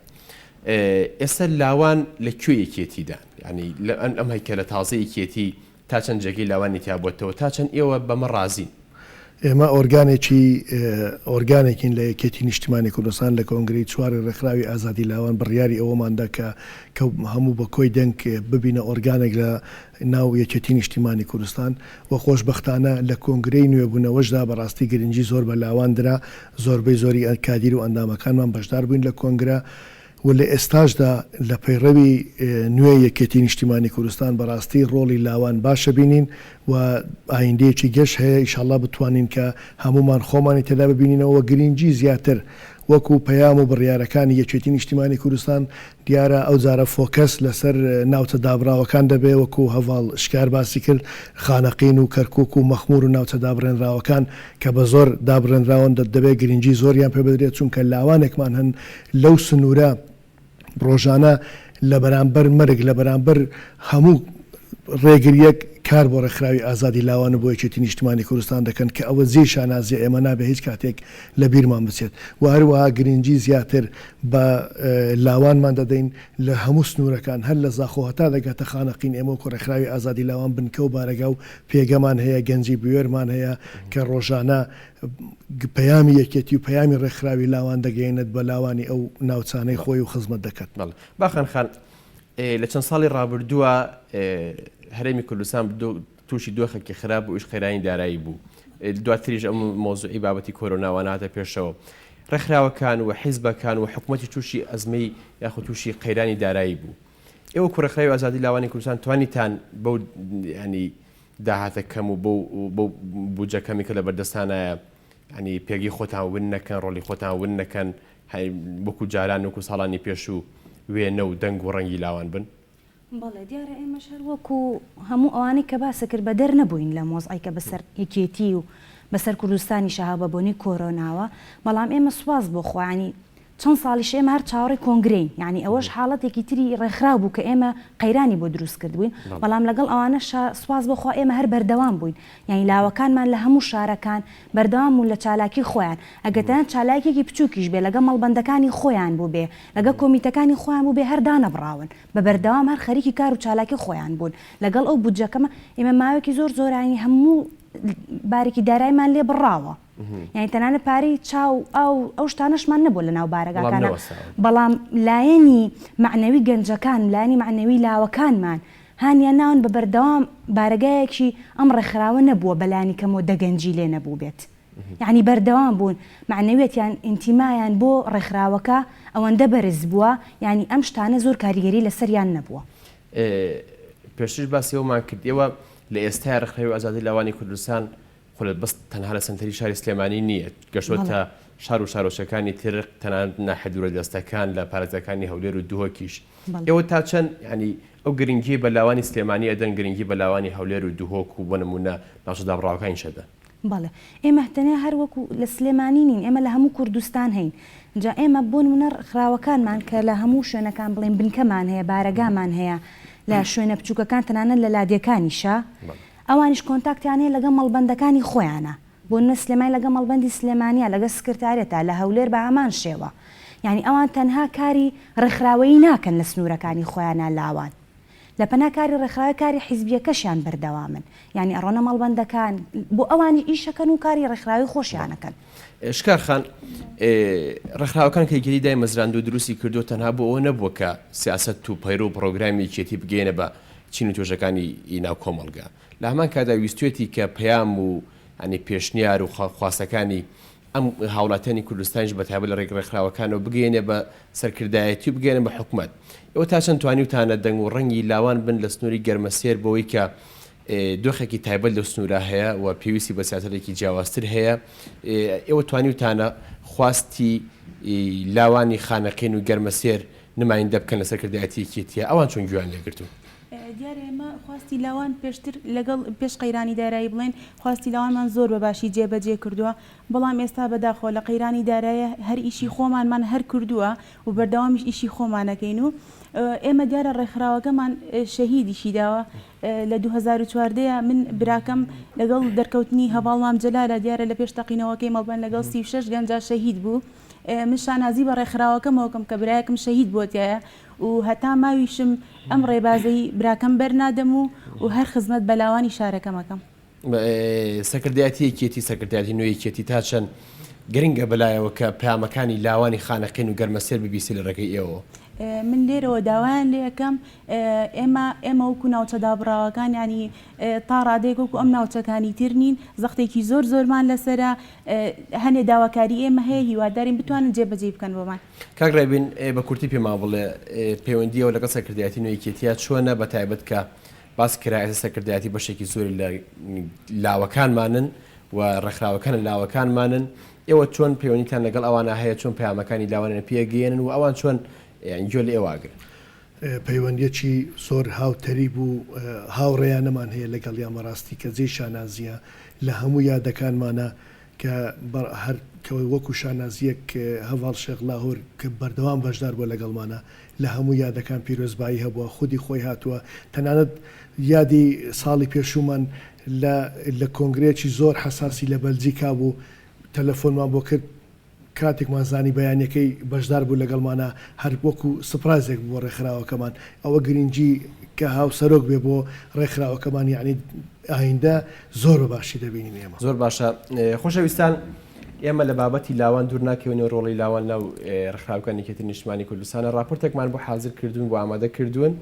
ئێستا لاوان لە کوێ یەکێتیدان ینی لە ئەم هەیکەلە تازە یەکێتی تا چەند جێگەی لاوانی تیا بۆتەوە تا چەند ئێوە بەمە ڕازین؟ ئێمە ئۆرگانێکی ئۆرگانێکین لە یەکێتی نیشتیمانی کوردستان لە کۆنگرەی چواری ڕێکخراوی ئازادی لاوان بڕیاری ئەوەمان دا کە کە هەموو بە کۆی دەنگ ببینە ئۆرگانێک لە ناو یەکێتی نیشتیمانی کوردستان و خۆشبەختانە لە کۆنگرەی نوێبوونەوەشدا بەڕاستی گرنگی زۆر بە لاوان درا زۆربەی زۆری کادیر و ئەندامەکانمان بەشدار بووین لە کۆنگرە و لە ئێستاشدا لە پەیڕەوی نوێی یەکێتی نیشتیمانی کوردستان بەڕاستی ڕۆڵی لاوان باش ئەبینین و ئایندەیەکی گەش هەیە ئیشاڵڵا بتوانین کە هەموومان خۆمانی تێدا ببینینەوە و گرینگی زیاتر وەکو پەیام و بڕیارەکانی یەکێتی نیشتیمانی کوردستان دیارە ئەو جارە فۆکەس لەسەر ناوچە دابڕاوەکان دەبێ وەکو هەڤاڵ شکار باسی کرد خانەقین و کەرکوک و مەخمور و ناوچە دابڕێنراوەکان کە بە زۆر دابڕێنراون دەبێ گرینگی زۆریان پێ بدرێت چونکە لاوانێکمان هەن لەو سنوورە ڕۆژانە لە بەرامبەر مەرگ، لە بەرامبەر هەموو ڕێگرییەک کار بۆ ڕێکخراوی ئازادی لاوان و بۆ یەکێتی نیشتمانی کوردستان دەکەن کە ئەوە جێی شانازییە ئێمە نابێ هیچ کاتێک لە بیرمان بچێت و هەروەها گرنگی زیاتر بە لاوانمان دەدەین لە هەموو سنوورەکان هەر لە زاخۆ هەتا دەگاتە خانەقین ئێمە وەکو ڕێکخراوی ئازادی لاوان بنکە و بارەگا و پێگەمان هەیە گەنجی بوێرمان هەیە کە ڕۆژانە پەیامی یەکێتی و پەیامی ڕێکخراوی لاوان دەگەیەنێت بە لاوانی ئەو ناوچانەی خۆی و خزمەت دەکات. بەڵێ باخان خان، لە چەند ساڵی ڕابردووە هەرێمی کوردستان تووشی دۆخێکی خراپ بوو، ئیش قەیرانی دارایی بوو، دواتریش ئەم مەوزوعی بابەتی کۆرۆناوانە هاتە پێشەوە، ڕێکخراوەکان و حیزبەکان و حکوومەتی تووشی ئەزمەی یاخود تووشی قەیرانی دارایی بوو. ئێوە وەکوو ڕێکخراوی ئازادی لاوانی کوردستان توانیتان بەو یانی داهاتە کەم و بەو بەو بودجە کەمی کە لە بەردەستانایە یانی پێگەی خۆتان ون نەکەن ڕۆڵی خۆتان ون نەکەن وەکو جاران وەکو ساڵانی پێشوو وێنە و دەنگ و ڕەنگی لاوان بن؟ بەڵێ دیارە ئێمەش هەر وەکو هەموو ئەوانەی کە باست کرد بەدەر نەبووین لەم وەزعەی کە بەسەر یەکێتی و بەسەر کوردستانیشا هات بە بۆنەی کۆرۆناوە بەڵام ئێمە سوپاس بۆ خوا یانی چەند ساڵیشە ئێمە هەر چاوەڕێی کۆنگرەین، یانی ئەوەش حاڵەتێکی تری ڕێکخراو بوو کە ئێمە قەیرانی بۆ دروست کردبووین، بەڵام لەگەڵ ئەوانەشا سوپاس بۆ خوا ئێمە هەر بەردەوام بووین، یانی لاوەکانمان لە هەموو شارەکان بەردەوام بوون لە چالاکی خۆیان، ئەگەر تەنانەت چالاکیەکی بچووکیش بێ لەگەڵ مەڵبەندەکانی خۆیان بووبێ، لەگەڵ کۆمیتەکانی خۆیان بووبێ هەر دانەبڕاون، بە بەردەوام هەر خەریکی کار و چالاکی خۆیان بوون، لەگەڵ ئەو بودجە کەمە ئێمە ماوەیەکی زۆر زۆرانی هەموو بارێکی دارایمان لێ بڕاوە. یانی تەنانەت پارەی چا و ئاو ئەو شتانەشمان نەبووە لەناو بارەگاکانا بەڵام لایەنی مەعنەوی گەنجەکان لایەنی مەعنەوی لاوەکانمان هانیان ناون بە بەردەوام بارەگایەکی ئەم ڕێکخراوە نەبووە بەلانی کەمەوە دە گەنجی لێ نەبووبێت یانی بەردەوام بوون مەعنەویەتیان ئینتیمایان بۆ ڕێکخراوەکە ئەوەندە بەرز بووە یانی ئەم شتانە زۆر کاریگەری لەسەریان نەبووە. پێشتریش باسی ئەوەمان کرد ئێوە لە ئێستای ڕێکخراوی ئازادی لاوانی کوردستان خولە بەس تەنها لە سەنتەری شاری سلێمانی نییە، گەشتۆتە شار و شارۆچکەکانی تر، تەنانەت ناحیە دوورەدەستەکان لە پارێزگاکانی هەولێر و دهۆکیش. ئێوە تا چەند یانی ئەو گرنگیەی بە لاوانی سلێمانی ئەدەن، گرنگی بە لاوانی هەولێر و دهۆک و بۆ نموونە ناوچە دابڕاوەکانیش ئەدەن؟ بەڵێ. ئێمە تەنیا هەر وەکو لە سلێمانی نین، ئێمە لە هەموو کوردستان هەین. جا ئێمە بۆ نموونە ڕێکخراوەکانمان کە لە هەموو شوێنەکان بڵێین بنکەمان هەیە، بارەگامان هەیە لە شوێنە بچووکەکان تەنانەت لە لادێکانیشا، ئەوانیش کۆنتاکتیان هەیە لەگەڵ مەڵبەندەکانی خۆیانا بۆ نمونە سلێمانی لەگەڵ مەڵبەندی سلێمانیە لەگەڵ سکرتاریەتا لە هەولێر بە هەمان شێوە یانی ئەوان تەنها کاری ڕێکخراوەیی ناکەن لە سنورەکانی خۆیانا لاوان لە پەنا کاری ڕێکخراوەی کاری حیزبیەکەشیان بەردەوامن یانی ئەڕۆنە مەڵبەندەکان بۆ ئەوانیش ئیشەکەن و کاری ڕێکخراوەی خۆشیانەکەن. شکار خان، ڕێکخراوەکان کە یەکێتی دایمەزراندو دروستی کردووە تەنها بۆ ئەوە نەبووە کە سیاسەت و پەیڕەو و پڕۆگرامی یەکێتی بگەیەنە بە چین و توێژەکانی ناو کۆمەڵگە. لە هەمان کاتدا ویستویەتی کە پەیام و یانی پێشنیار و خواستەکانی ئەم هاوڵاتیانی کوردستانیش بە تایبەت لە ڕێگەی ڕێکخراوەکانەوە بگەیەنێ بە سەرکردایەتی و بگەیەنێ بە حکومەت. ئێوە تا چەند توانیوتانە دەنگ و ڕەنگی لاوان بن لە سنووری گەرمەسێر بەوەی کە دۆخێکی تایبەت لەو سنوورە هەیە و پێویستی بە سیاسەتێکی جیاوازتر هەیە، ئێوە توانیوتانە خواستی لاوانی خانەقین و گەرمەسێر نمایندە بکەن لە سەرکردایەتی یەکێتیە، ئەوان چۆن گوێیان لێگرتوون؟ دیارە ئێمە خواستی لاوان پێشتر لەگەڵ پێش قەیرانی دارایی بڵێین خواستی لاوانمان زۆر بە باشی جێبەجێ کردووە، بەڵام ئێستا بەداخەوە لە قەیرانی دارایە هەر ئیشی خۆمانمان هەر کردووە و بەردەوامیش ئیشی خۆمان ئەکەین و ئێمە دیارە ڕێکخراوەکەمان شەهیدیشی داوە لە 2014 من براکەم لەگەڵ دەرکەوتنی هەڤاڵ مام جەلالە دیارە لە پێش تەقینەوەکەی مەڵبەند لەگەڵ 36 گەنجا شەهید بوو من شانازی بە ڕێکخراوەکەمەوە کەم کە برایەکم شەهید بووە تیایا و هەتا ماویشم ئەم ڕێبازەی براکەم بەرنادەم و و هەر خزمەت بە لاوانی شارەکەم ئەکەم. سەرکردایەتی یەکێتی، سەرکردایەتی نوێی یەکێتی تا چەند گرنگە بەلایەوە کە پەیامەکانی لاوانی خانەقین و گەرمەسێر ببیستێ لە ڕێگەی ئێوەوە؟ من لێرەوە داوایان لێ ئەکەم ئێمە ئێمە وەکو ناوچە دابڕاوەکان یانی تا ڕادەیەک وەکو ئەم ناوچەکانی تر نین زەختێکی زۆر زۆرمان لەسەرە هەنێ داواکاری ئێمە هەیە هیوادارین بتوانن جێبەجێی بکەن بۆمان. کاک ڕێبین بە کورتی پێمان بڵێ پەیوەندی ئێوە لەگەڵ سەرکردایەتی نوێی یەکێتییا چۆنە بە تایبەت کە باس کرا ئێستا سەرکردایەتی بەشێکی زۆری لە لاوەکانمانن و ڕێکخراوەکان لە لاوەکانمانن ئێوە چۆن پەیوەندیتان لەگەڵ ئەوانە هەیە چۆن پەیامەکانی لاوانیان پێگەیەنن و ئەوان چۆن گوێ لە ئێوە ئەگرن؟ پەیوەندیەکی زۆر هاوتەریب و هاوڕێیانەمان هەیە لەگەڵیان بەڕاستی کە جێی شانازیە لە هەموو یادەکانمانا کە هەر کە وەکو شانازیەک هەڤاڵ شێخ لاهور کە بەردەوام بەشدار بووە لەگەڵمانا لە هەموو یادەکان پیرۆزبایی هەبووە خودی خۆی هاتووە تەنانەت یادی ساڵی پێشوومان لە لە کۆنگرەیەکی زۆر حەساسی لە بەلجیکا بوو تەلەفۆنمان بۆ کرد کاتێکمان زانی بەیانیەکەی بەشدار بوو لەگەڵمانا هەر وەکو سپرایزێک بوو بۆ ڕێکخراوەکەمان ئەوە گرنگی کە هاوسەرۆک بێ بۆ ڕێکخراوەکەمان یەعنی ئایندە زۆر بە باشی دەبینین ئێمە. زۆر باشە خۆشەویستان ئێمە لە بابەتی لاوان دوور ناکەوینەوە ڕۆڵی لاوان ناو ڕێکخراوەکانی یەکێتی نیشتمانی کوردستانە ڕاپۆرتێکمان بۆ حازر کردوون بۆ ئامادە کردوون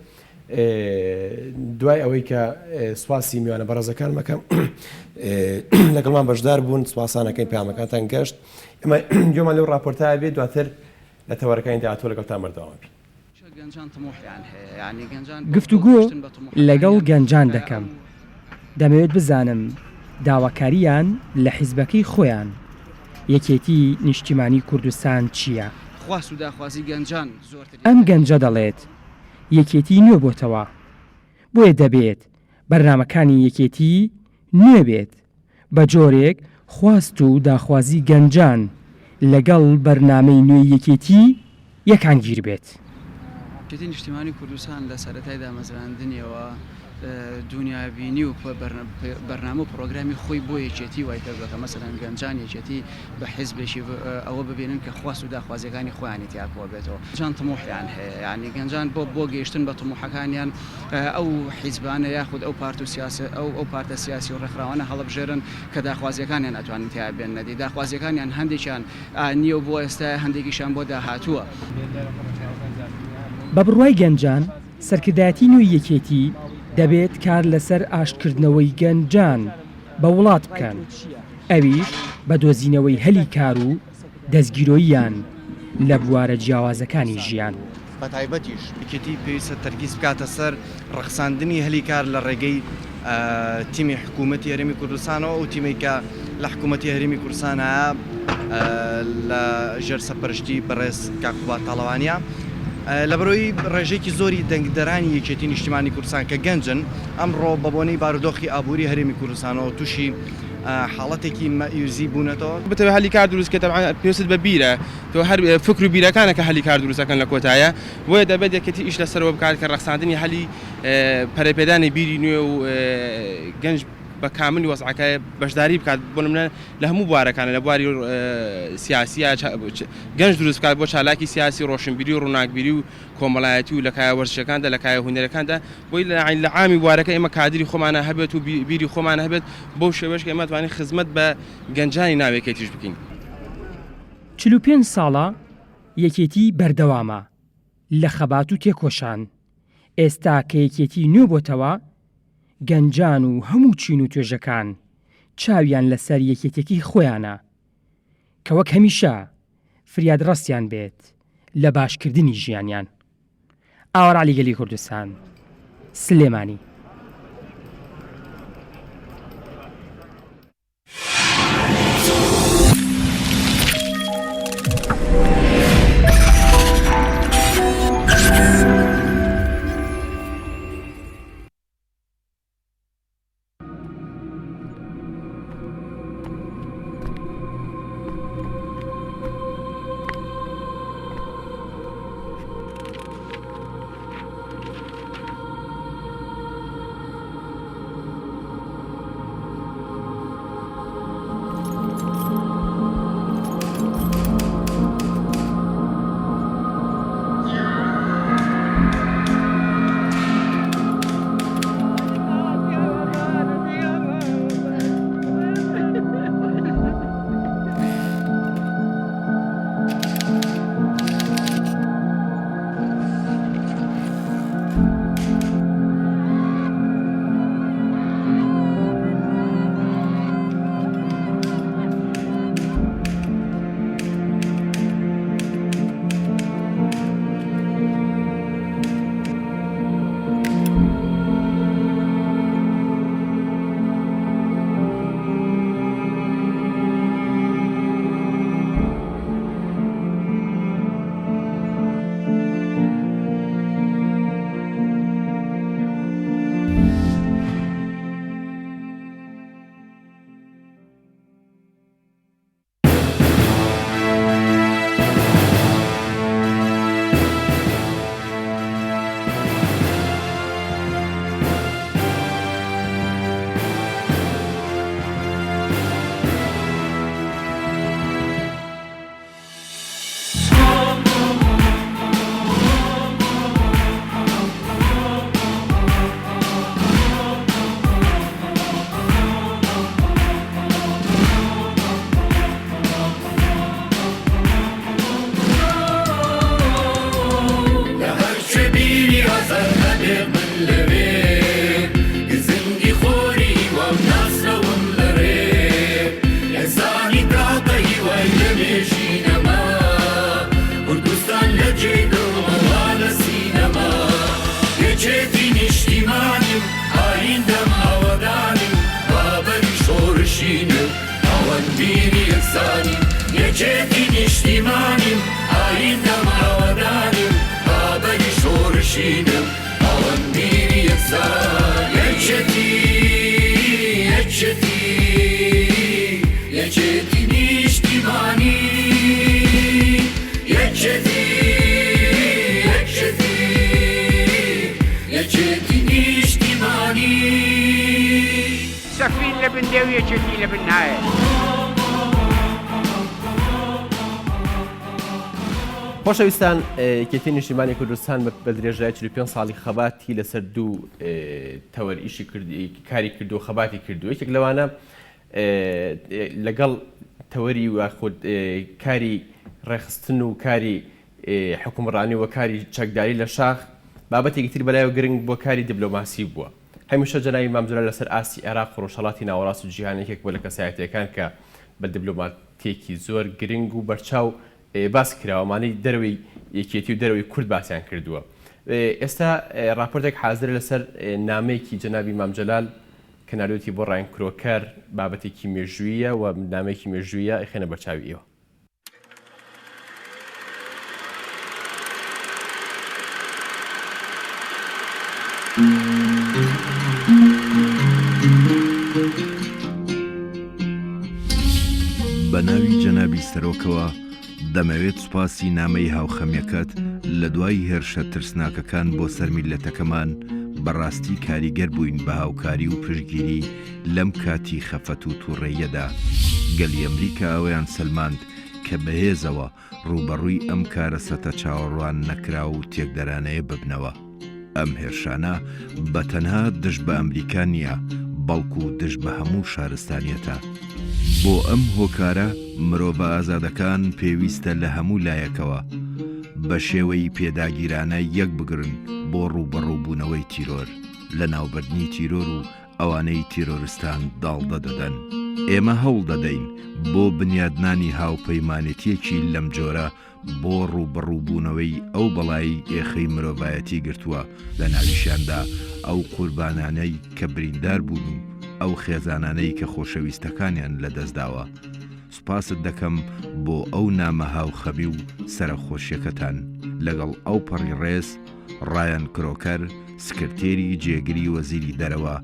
دوای ئەوەی کە سوپاسی میوانە بەڕێزەکان مەکەم لەگەڵمان بەشدار بوون سوپاسانەکەی پامەکانتان گەشت ئێمە گوێمان لەو راپۆرتە بێت دواتر لە تەوەرەکانی داهاتوو لەگەڵتان بەردەوام بین. گفتوگۆ لەگەڵ گەنجان دەکەم، دەمەوێت بزانم داواکارییان لە حیزبەکەی خۆیان، یەکێتی نیشتیمانی کوردستان چییە؟ ئەم گەنجە دەڵێت، یەکێتی نوێ بۆتەوە، بۆیە دەبێت بەرنامەکانی یەکێتی نوێ بێت، بە جۆرێک خواست و داخوازی گەنجان لەگەڵ بەرنامەی نوێی یەکێتی یەکانگیر بێت. یەکێتی نیشتیمانی کوردستان لە سەرەتای دامەزراندنیەوە دونیابینی و بەرنامە و پڕۆگرامی خۆی بۆ یەکێتی وای کردووە کە مەسەلەن گەنجان یەکێتی بە حیزبێکی ئەوە ببینن کە خواست و داخوازیەکانی خۆیانی تیا کۆبێتەوە. گەنجان تموحیان هەیە یانی گەنجان بۆ بۆ گەیشتن بە تموحەکانیان ئەو حیزبانە یاخود ئەو پارت و سیاسی ئەو ئەو پارتە سیاسی و ڕێکخراوانە هەڵبژێرن کە داخوازیەکانیان ئەتوانن تیا بێننە دی. داخوازیەکانیان هەندێکیان نییە و بۆ ئێستایە هەندێکیشیان بۆ داهاتووە. بە بڕوای گەنجان، سەرکردایەتی نوێی یەکێتی دەبێت کار لەسەر ئاشتکردنەوەی گەنجان بە وڵات بکەن، ئەویش بە دۆزینەوەی هەلی کار و دەستگیرۆییان لە بوارە جیاوازەکانی ژیان. بەتایبەتیش یەکێتی پێویستە تەرکیز بکاتە سەر ڕەخساندنی هەلی کار لە ڕێگەی تیمی حکوومەتی هەرێمی کوردستانەوە، ئەو تیمەی کە لە حکوومەتی هەرێمی کوردستانایە لە ژێر سەرپەرشتی بەڕێز کاک قوباد تاڵەبانییە. لەبەرئەوەی ڕێژەیەکی زۆری دەنگدەرانی یەکێتی نیشتیمانی کوردستان کە گەنجن، ئەمڕۆ بەبۆنەی بارودۆخی ئابووری هەرێمی کوردستانەوە تووشی حاڵەتێکی مەئیوزی بوونەتەوە. بتەوێت هەلی کار دروست کەی تەبعەن پێویستت بە بیرە، تۆ هەر فکر و بیرەکانە کە هەلی کار دروست ئەکەن لە کۆتایە، بۆیە دەبێت یەکێتی ئیش لەسەرەوە بکات کە ڕەخساندنی هەلی پەرەپێدانی بیری نوێ و گەنج بە کاملی وەزعەکە بەشداری بکات بۆ نمونە لە هەموو بوارەکانە لە بواری سیاسیە گەنج دروست بکات بۆ چالاکی سیاسی ڕۆشنبیری و ڕووناکبیری و کۆمەڵایەتی و لە کایە وەرزشەکاندا لە کایە هونەرەکاندا بۆی لە عامی بوارەکە ئێمە کادری خۆمانە هەبێت و بیری خۆمان هەبێت بەو شێوەیەش کە ئێمە توانین خزمەت بە گەنجانی ناو یەکێتیش بکەین. 45 ساڵە یەکێتی بەردەوامە لە خەبات و تێکۆشان، ئێستا کە یەکێتی نوێ بۆتەوە، گەنجان و هەموو چین و توێژەکان چاویان لەسەر یەکێتیەکەی خۆیانە کە وەک هەمیشە فریادڕەسیان بێت لە باشکردنی ژیانیان. ئاوار عەلی گەلی کوردستان، سلێمانی. بیری یەکسانیم، یەکێتی نیشتیمانیم، ئایندەم ئاوەدانیم، ڕابەری شۆڕشینم، خاوەن بیری یەکسانیم. یەکێتی، یەکێتی، یەکێتی نیشتیمانی، یەکێتی، یەکێتی، یەکێتی نیشتیمانی. سەفین لە بن دێ و یەکێتی لە بن نایەت. خۆشەویستان یەکێتی نیشتیمانی کوردستان بە درێژای 45 ساڵی خەباتی لەسەر دوو تەوەر ئیشی کرد کاری کردو و خەباتی کردو یەکێک لەوانە لەگەڵ تەوەری یاخود کاری ڕێکخستن و کاری حکومڕانی و کاری چەکداری لە شاخ بابەتێکی تر بەلایەوە گرنگ بۆ کاری دیبلۆماسی بووە. هەمیشە جەنابی مام جەلال لەسەر ئاستی عێراق و ڕۆژهەڵاتی ناوەڕاست و جیهان یەکێک بووە لە کەسایەتییەکان کە بە دیبلۆماتێکی زۆر گرنگ و بەرچاو باس کراوە، ئەمانەی دەرەوەی یەکێتی و دەرەوەی کورد باسیان کردووە. ئێستا ڕاپۆرتێک حازرە لەسەر نامەیەکی جەنابی مام جەلال کە ناردوویەتی بۆ ڕاین کرۆکەر، بابەتێکی مێژووییە و نامەیەکی مێژووییە، ئەیخەینە بەرچاوی ئێوە. بە ناوی جەنابی سەرۆکەوە دەمەوێت سوپاسی نامەی هاوخەمیەکەت لە دوای هێرشە ترسناکەکان بۆ سەر میللەتەکەمان بەڕاستی کاریگەر بووین بە هاوکاری و پشتگیری لەم کاتی خەفەت و توڕەییەدا گەلی ئەمریکا ئەوەیان سەلماند کە بەهێزەوە ڕووبەڕووی ئەم کارەسەتە چاوەڕوان نەکراو و تێکدەرانەیە ببنەوە. ئەم هێرشانە بە تەنها دژ بە ئەمریکا نییە، بەڵکو دژ بە هەموو شارستانیەتە. بۆ ئەم هۆکارە مرۆڤە ئازادەکان پێویستە لە هەموو لایەکەوە بە شێوەی پێداگیرانە یەکبگرن بۆ ڕووبەڕووبوونەوەی تیرۆر، لەناوبردنی تیرۆر و ئەوانەی تیرۆرستان داڵدە دەدەن. ئێمە هەوڵ دەدەین بۆ بنیادنانی هاوپەیمانێتییەکی لەم جۆرە بۆ ڕووبەڕووبوونەوەی ئەو بەڵایەی ئێخەی مرۆڤایەتی گرتووە، لە ناویشیاندا ئەو قوربانانەی کە بریندار بوون و ئەو خێزانانەی کە خۆشەویستەکانیان لەدەستداوە. سوپاست دەکەم بۆ ئەو نامە هاوخەمی و سەرەخۆشیەکەتان. لەگەڵ ئەوپەڕی ڕێز، ڕایان کرۆکەر، سکرتێری جێگری وەزیری دەرەوە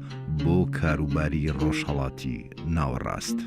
بۆ کاروباری ڕۆژهەڵاتی ناوەڕاست.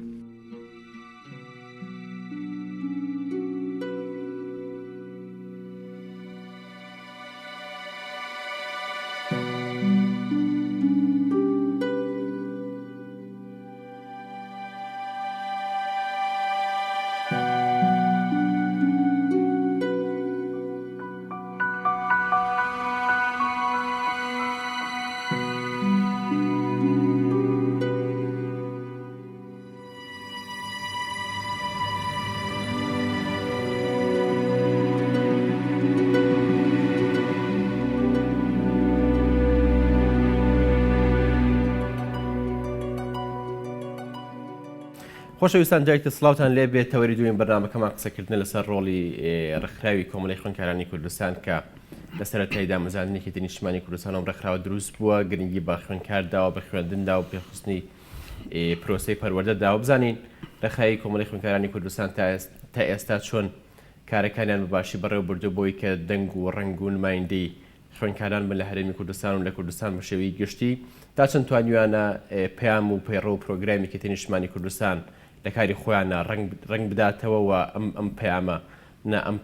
خۆشەویستان جارێکی تر سڵاوتان لێ بێت تەوەری دووەمین بەرنامەکەمان قسەکردنە لەسەر ڕۆڵی ڕێکخراوی کۆمەڵەی خوێندکارانی کوردستان کە لە سەرەتای دامەزراندنی یەکێتی نیشتمانی کوردستان ئەم ڕێکخراوە دروست بووە گرنگی بە خوێندکار داوە بە خوێندن داوە پێخستنی پرۆسەی پەروەردە داوە بزانین ڕێکخراوی کۆمەڵی خوێندکارانی کوردستان تا ئێستا چۆن کارەکانیان بە باشی بەڕێوە بردووە بۆی کە دەنگ و ڕەنگ و نمایندەی خوێندکاران بن لە هەرێمی کوردستان و لە کوردستان بە شێوەی گشتی تا چەند توانیویانە پەیام و پەیڕەو و پرۆگرامی یەکێتی نیشتمانی کوردستان لە کاری خۆیانە ڕەنگ ڕەنگ بداتەوە و ئەم ئەم پەیامە نا ئەم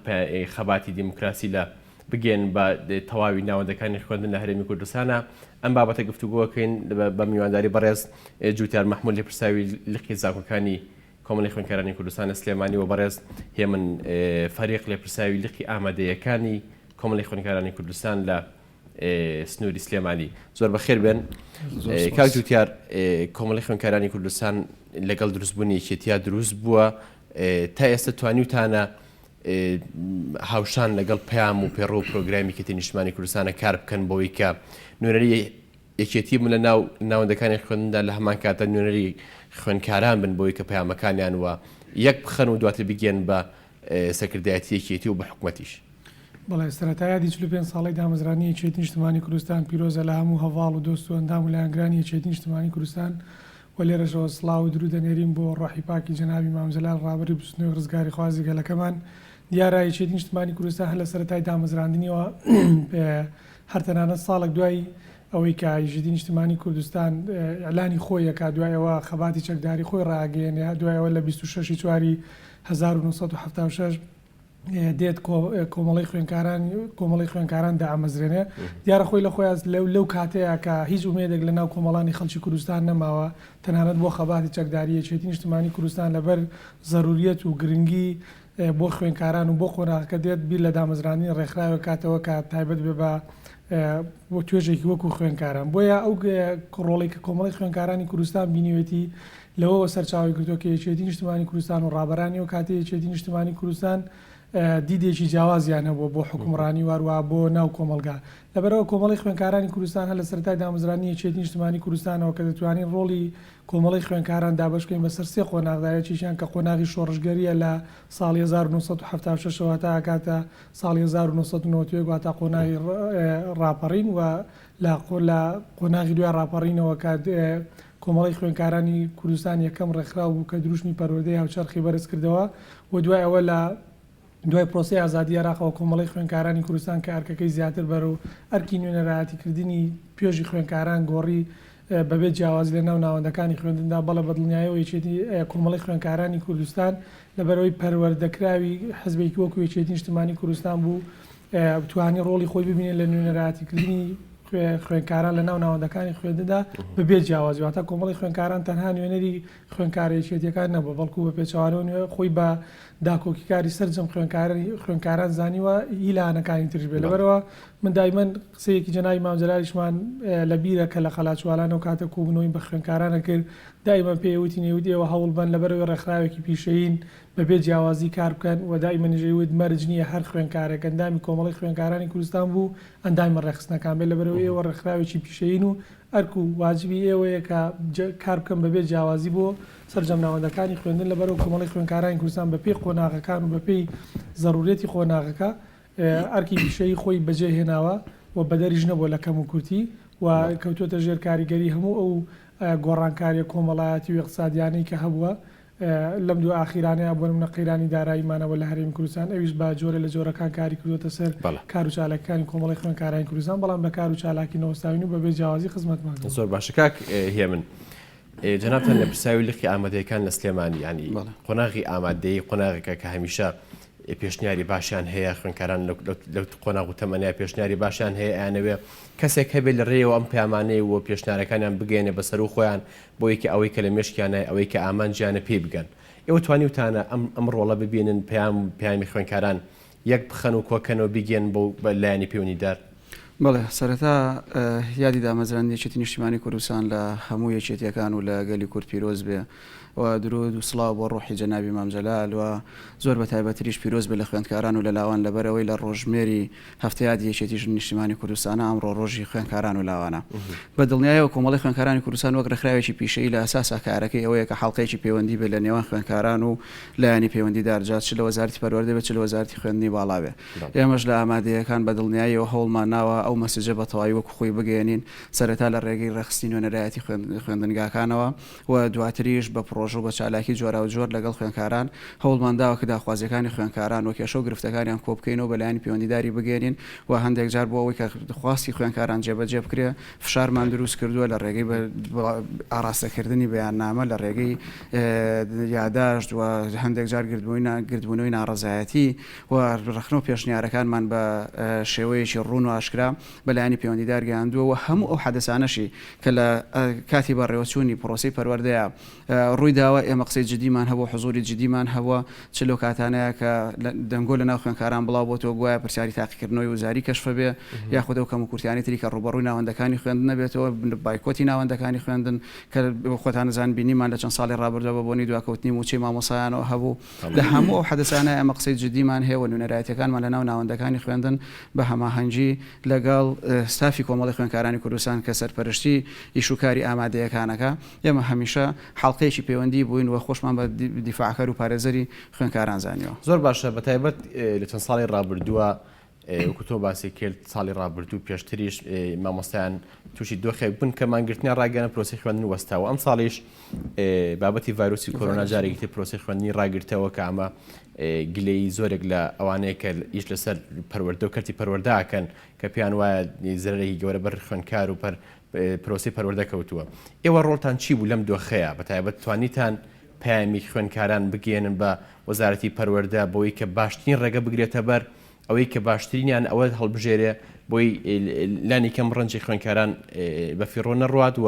خەباتی دیموکراسی لە بگەیەنن بە تەواوی ناوەندەکانی خوێندن لە هەرێمی کوردستانە ئەم بابەتە گفتوگۆکەین بە میوانداری بەڕێز جوتیار مەحمود لێپرسراوی لقی زانکۆکانی کۆمەڵی خوێندکارانی کوردستان لە سلێمانی و بەڕێز هێمن فەریق لێپرسراوی لقی ئامادەیەکانی کۆمەڵی خوێندکارانی کوردستان لە سنووری سلێمانی زۆر بەخێر بێن کاک جوتیار کۆمەڵی خوێندکارانی کوردستان لەگەڵ دروستبوونی یەکێتیا دروست بووە تا ئێستا توانیوتانە هاوشان لەگەڵ پەیام و پەیڕەو و پرۆگرامی یەکێتی نیشتمانی کوردستانە کار بکەن بۆی کە نوێنەری یەکێتی بن لە ناو ناوەندەکانی خوێندندا لە هەمان کاتدا نوێنەری خوێندکاران بن بۆی کە پەیامەکانیان وە یەک بخەن و دواتر بگەن بە سەرکردایەتی یەکێتی و بە حکومەتیش. بەڵێ سەرەتا یادی 45 ساڵەی دامەزراندنی یەکێتی نیشتمانی کوردستان پیرۆزە لە هەموو هەڤاڵ و دۆست و ئەندام و لایەنگرانی یەکێتی نیشتمانی کوردستان. و لێرەشەوە سڵاو و دروود ئەنێرین بۆ ڕۆحی پاکی جەنابی مام جەلال ڕابەری بزوتنەوەی ڕزگاریخوازی گەلەکەمان. دیارە یەکێتی نیشتمانی کوردستان هەر لە سەرەتای دامەزراندنیەوە هەر تەنانەت ساڵێک دوای ئەوەی کە یەکێتی نیشتمانی کوردستان ئیعلانی خۆی ئەکا دوای ئەوە خەباتی چەکداری خۆی ڕائەگەیەنێ دوای ئەوە لە 26 ی چواری 1976 دێت کۆمەڵەی خوێنکاران کۆمەڵی خوێنکاران دامەزرێنێ دیارە خۆی لە خۆیان لەو لەو کاتەیە کە هیچ ئومێدێک لە ناو کۆمەڵانی خەڵکی کوردستان نەماوە تەنانەت بۆ خەباتی چەکداری یەکێتی نیشتمانی کوردستان لەبەر زەروریەت و گرنگی بۆ خوێنکاران و بۆ قۆناغەکە دێت بیر لە دامەزراندنی ڕێکخراوێک کاتەوە کە تایبەت بێ بە بۆ توێژێکی وەکو خوێنکاران بۆیە ئەو ڕۆڵی کە کۆمەڵی خوێنکارانی کوردستان بینیوێتی لەوەوە سەرچاوەی گرتووە کە یەکێتی نیشتمانی کوردستان و ڕابەرانی ئەو کاتەی یەکێتی نیشتمانی کوردستان دیدێکی جیاوازیان هەبووە بۆ حوکمڕانی و هەروەها بۆ ناو کۆمەڵگا. لەبەرئەوە کۆمەڵەی خوێندکارانی کوردستان هەر لە سەرەتای دامەزراندنی یەکێتی نیشتمانی کوردستانەوە کە دەتوانین ڕۆڵی کۆمەڵەی خوێندکاران دابەش بکەین بەسەر سێ قۆناغدا یەکێکیان کە قۆناغی شۆڕشگەرییە لە ساڵی 1976 ەوە تا ئەگاتە ساڵی 1991 واتە قۆناغی ڕاپەڕین و لە قۆناغی دوای ڕاپەڕینەوە کە کۆمەڵەی خوێندکارانی کوردستان یەکەم ڕێکخراو بوو کە دروشمی پەروەردەی هاوچەرخی بەرز کردەوە و دوای ئەوە لە دوای پرۆسەی ئازادی عێراقەوە کۆمەڵەی خوێندکارانی کوردستان کە ئەرکەکەی زیاتر بەرەو ئەرکی نوێنەرایەتیکردنی توێژی خوێندکاران گۆڕی بەبێ جیاوازی لە ناو ناوەندەکانی خوێندندا بەڵێ بەدڵنیایەوە یەکێتی کۆمەڵەی خوێندکارانی کوردستان لەبەرئەوەی پەروەردەکراوی حزبێکی وەکو یەکێتی نیشتمانی کوردستان بوو توانی ڕۆڵی خۆی ببینێت لە نوێنەرایەتیکردنی خوێندکاران لە ناو ناوەندەکانی خوێندندا بەبێ جیاوازی واتە کۆمەڵی خوێندکاران تەنها نوێنەری خوێندکارە یەکێتیەکان نەبوو بەڵکو بە پێچەوانەوە نوێ خۆی بە داکۆکیکاری سەرجەم خوێندکارانی خوێندکاران زانیوە هی لایەنەکانی تریش بێ لەبەرەوە من دایمەن قسەیەکی جەنابی مام جەلالیشمان لە بیرە کە لە قەلاچوالان ئەو کاتە کۆبوونەوەی بە خوێندکارانە کرد دایمەن پێی وتین ئەیوت ئێوە هەوڵ بەن لەبەرەوەی ڕێکخراوێکی پیشەیین بەبێ جیاوازی کار بکەن و دایمەنیش ئەیوت مەرج نییە هەر خوێندکارێک ئەندامی کۆمەڵەی خوێندکارانی کوردستان بوو ئەندامی ڕێکخستنەکان بێت لەبەرئەوەی ئێوە ڕێکخراوێکی پیشەیین و ئەرک و واجبی ئێوەیە کە کار بکەن بەبێ جیاوازی بۆ سەرجەم ناوەندەکانی خوێندن لەبەرئەوە کۆمەڵەی خوێندکارانی کوردستان بەپێی قۆناغەکان و بەپێی زەروریەتی قۆناغەکە ئەرکی پیشەیی خۆی بەجێ هێناوە و بەدەریش نەبووە لە کەموکورتی و کەوتووەتە ژێر کاریگەری هەموو ئەو گۆڕانکاریە کۆمەڵایەتی و ئیقتسادیانەی کە هەبووە لەم دوا ئاخیرانەیا بۆ نمونە قەیرانی داراییمان هەبووە لە هەرێمی کوردستان ئەویش بە جۆرێ لە جۆرەکان کاری کردووەتە سەر کار و چالاکیەکانی کۆمەڵەی خوێندکارانی کوردستان بەڵام لە کار و چالاکی نەوەستاوین و بەبێ جیاوازی خزمەتمان کردووە. زۆر باشە کاک هێمن جەنابتان لێپرسراوی لقی ئامادەیەکان لە سلێمانی یانی قۆناغی ئامادەیی قۆناغێکە کە هەمیشە پێشنیاری باشیان هەیە خوێندکاران لەو قۆناغ و تەمەنەیە پێشنیاری باشیان هەیە ئەیانەوێ کەسێک هەبێت لە ڕێیەوە ئەم پەیامانەی و پێشنیارەکانیان بگەیەنێ بە سەروو خۆیان بۆ یەکی ئەوەی کە لە مێشکیانای ئەوەی کە ئامانجیانە پێی بگەن. ئێوە توانیوتانە ئەم ئەم ڕۆڵە ببینن پەیام پەیامی خوێندکاران یەک بخەن و کۆکەنەوە بیگەیەنن بەو بە لایەنی پەیوەندیدار؟ بەڵێ، سەرەتا یادی دامەزراندنی یەکێتی نیشتیمانی کوردستان لە هەموو یەکێتیەکان و لە گەلی کورد پیرۆز بێ و دروود و سڵاو بۆ ڕۆحی جەنابی مام جەلال و زۆر بە تایبەتریش پیرۆز بێ لە خوێندکاران و لە لاوان لەبەرئەوەی لە ڕۆژمێری هەفتە یادی یەکێتی ژن نیشتیمانی کوردستانە، ئەمڕۆ ڕۆژی خوێندکاران و لاوانە. بە دڵنیایەوە کۆمەڵەی خوێندکارانی کوردستان وەک ڕێکخراوێکی پیشەیی لە ئەساسا کارەکەی ئەوەیە کە حەڵقەیەکی پەیوەندی بێت لە نێوان خوێندکاران و لایەنی پەیوەندیدار جا چ لە وەزارەتی پەروەردە بێت چ لە وەزارەتی خوێندنی باڵا بێ. ئێمەش لە ئامادەیەکان بە دڵنیاییەوە هەوڵمان ناوە ئەو مەسجە بە تەواوی وەکو خۆی بگەیەنین سەرەتا لە ڕێگەی ڕێکخستنی نوێنەرایەتی خوێندنگاکانەوە و دواتریش بە پڕۆژە و بە چالاکی جۆراوجۆر لەگەڵ خوێندکاران هەوڵمان داوە کە داخوازییەکانی خوێندکاران و کێشە و گرفتەکانیان کۆبکەینەوە بە لایەنی پەیوەندیداری بگەیەنین و هەندێک جار بۆ ئەوەی کە خواستی خوێندکاران جێبەجێ بکرێ فشارمان دروست کردووە لە ڕێگەی بە ئاڕاستەکردنی بەیاننامە لە ڕێگەی یاداشت و هەندێک جار گردبوونەوەی ناڕەزایەتی و ڕەخنە و پێشنیارەکانمان بە شێوەیەکی ڕوون و ئاشکرا بە لایەنی پەیوەندیدار گەیاندووە و هەموو ئەو حەدەسانەشی کە لە کاتی بەڕێوەچوونی پرۆسەی پەروەردەیا ڕووی داوە، ئێمە قسەی جدیمان هەبووە، حزووری جدیمان هەبووە، چ لەو کاتانەیا کە دەنگۆ لە ناو خوێندکاران بڵاو بۆتەوە گوایە پرسیاری تاقیکردنەوەی وزاری کەشفە بێ یاخود ئەو کەموکورتیانەی تری کە ڕووبەڕووی ناوەندەکانی خوێندن ئەبێتەوە، بایکۆتی ناوەندەکانی خوێندن کە خۆتان ئەزانن بینیمان لە چەند ساڵی ڕابردووە بە بۆنەی دواکەوتنی مووچەی مامۆستایانەوە هەبوو. لە هەموو ئەو حەدەسانە ئێمە قسەی جدیمان هەیە و نوێنەرایەتیەکانمان لە ناو ناوەندەکانی خوێندن بە هەماهەنگی لەگەڵ ستافی کۆمەڵی خوێندکارانی کوردستان کە سەرپەرشتی ئیش و کاری ئامادەیەکانەکە، ئێمە هەمیشە حەڵقەیەکی پەیوەندی بووین و خۆشمان بە دیفاعکەر و پارێزەری خوێندکاران زانیوە. زۆر باشە، بەتایبەت لە چەند ساڵی ڕابردووە. وەکو تۆ باسی کرد ساڵی ڕابردوو پێشتریش مامۆستایان تووشی دۆخێک بوون کە مانگرتنیان ڕاگەیاند پرۆسەی خوێندن وەستاوە ئەم ساڵیش بابەتی ڤایرۆسی کۆرۆنا جارێکی تر پرۆسەی خوێندنی ڕاگرتەوە کە ئەمە گلەیی زۆرێک لە ئەوانەیە کە ئیش لەسەر پەروەردە و کەرتی پەروەردەکەن کە پێیان وایە زەرەرێکی گەورە بەر خوێندکار و پەر پرۆسەی پەروەردە کەوتووە. ئێوە ڕۆڵتان چی بوو لەم دۆخەیا؟ بەتایبەت توانیتان پەیامی خوێندکاران بگەیەنن بە وەزارەتی پەروەردە بەوەی کە باشترین ڕێگە بگرێتە بەر، ئەوەی کە باشترینیان ئەوە هەڵبژێرێ بۆی لانی کەم ڕەنجی خوێندکاران بەفیڕۆ نەڕوات و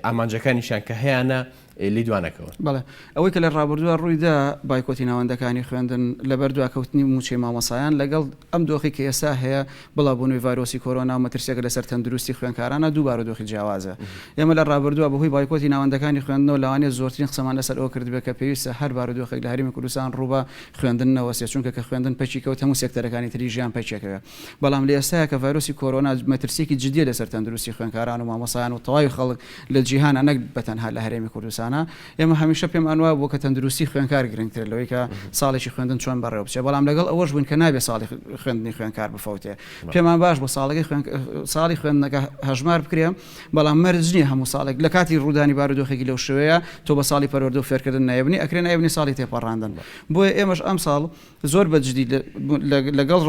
ئامانجەکانیشیان کە هەیانە لێی دوانەکەون. بەڵێ. ئەوەی کە لە ڕابردووە ڕوویدا، بایکۆتی ناوەندەکانی خوێندن لەبەر دواکەوتنی مووچەی مامۆستایان، لەگەڵ ئەم دۆخەی کە ئێستا هەیە، بڵاوبوونەوەی ڤایرۆسی کۆرۆنا و مەترسییەکە لەسەر تەندروستی خوێندکارانە، دوو بارودۆخی جیاوازە. ئێمە لە ڕابردووە بەهۆی بایکۆتی ناوەندەکانی خوێندنەوە لەوانەیە زۆرترین قسەمان لەسەر ئەوە کردبێت کە پێویستە هەر بارودۆخێک لە هەرێمی کوردستان ڕوو بە خوێندن نەوەستێت، چونکە کە خوێندن پەکی کەوت هەموو سێکتەرەکانی تری ژیان پەکیەکەوێ. بەڵام لە ئێستایا کە ڤایرۆسی کۆرۆنا مەترسییەکی جدییە لەسەر تەندروستی خوێندکاران و مامۆستایان و تەواوی خەڵک لە جیهانا نەک بە تەنها لە هەرێمی کوردستانا، ئێمە هەمیشە پێمان وابووە کە تەندروستی خوێندکار گرنگترە لەوەی کە ساڵێکی خوێندن چۆن بەڕێوە بچێت، بەڵام لەگەڵ ئەوەش بووین کە نابێت ساڵی خوێندنی خوێندکار بفەوتێ. پێمان باش بوو ساڵەکەی خوێند ساڵی خوێندنەکە هەژمار بکرێ، بەڵام مەرج نییە هەموو ساڵێک لە کاتی ڕوودانی بارودۆخێکی لەو شێوەیە تۆ بە ساڵی پەروەردە و فێرکردن نایبنی، ئەکرێ نایبنی ساڵی تێپەڕاندن. بۆیە ئێمەش ئەمساڵ زۆر بە جدی لەگەڵ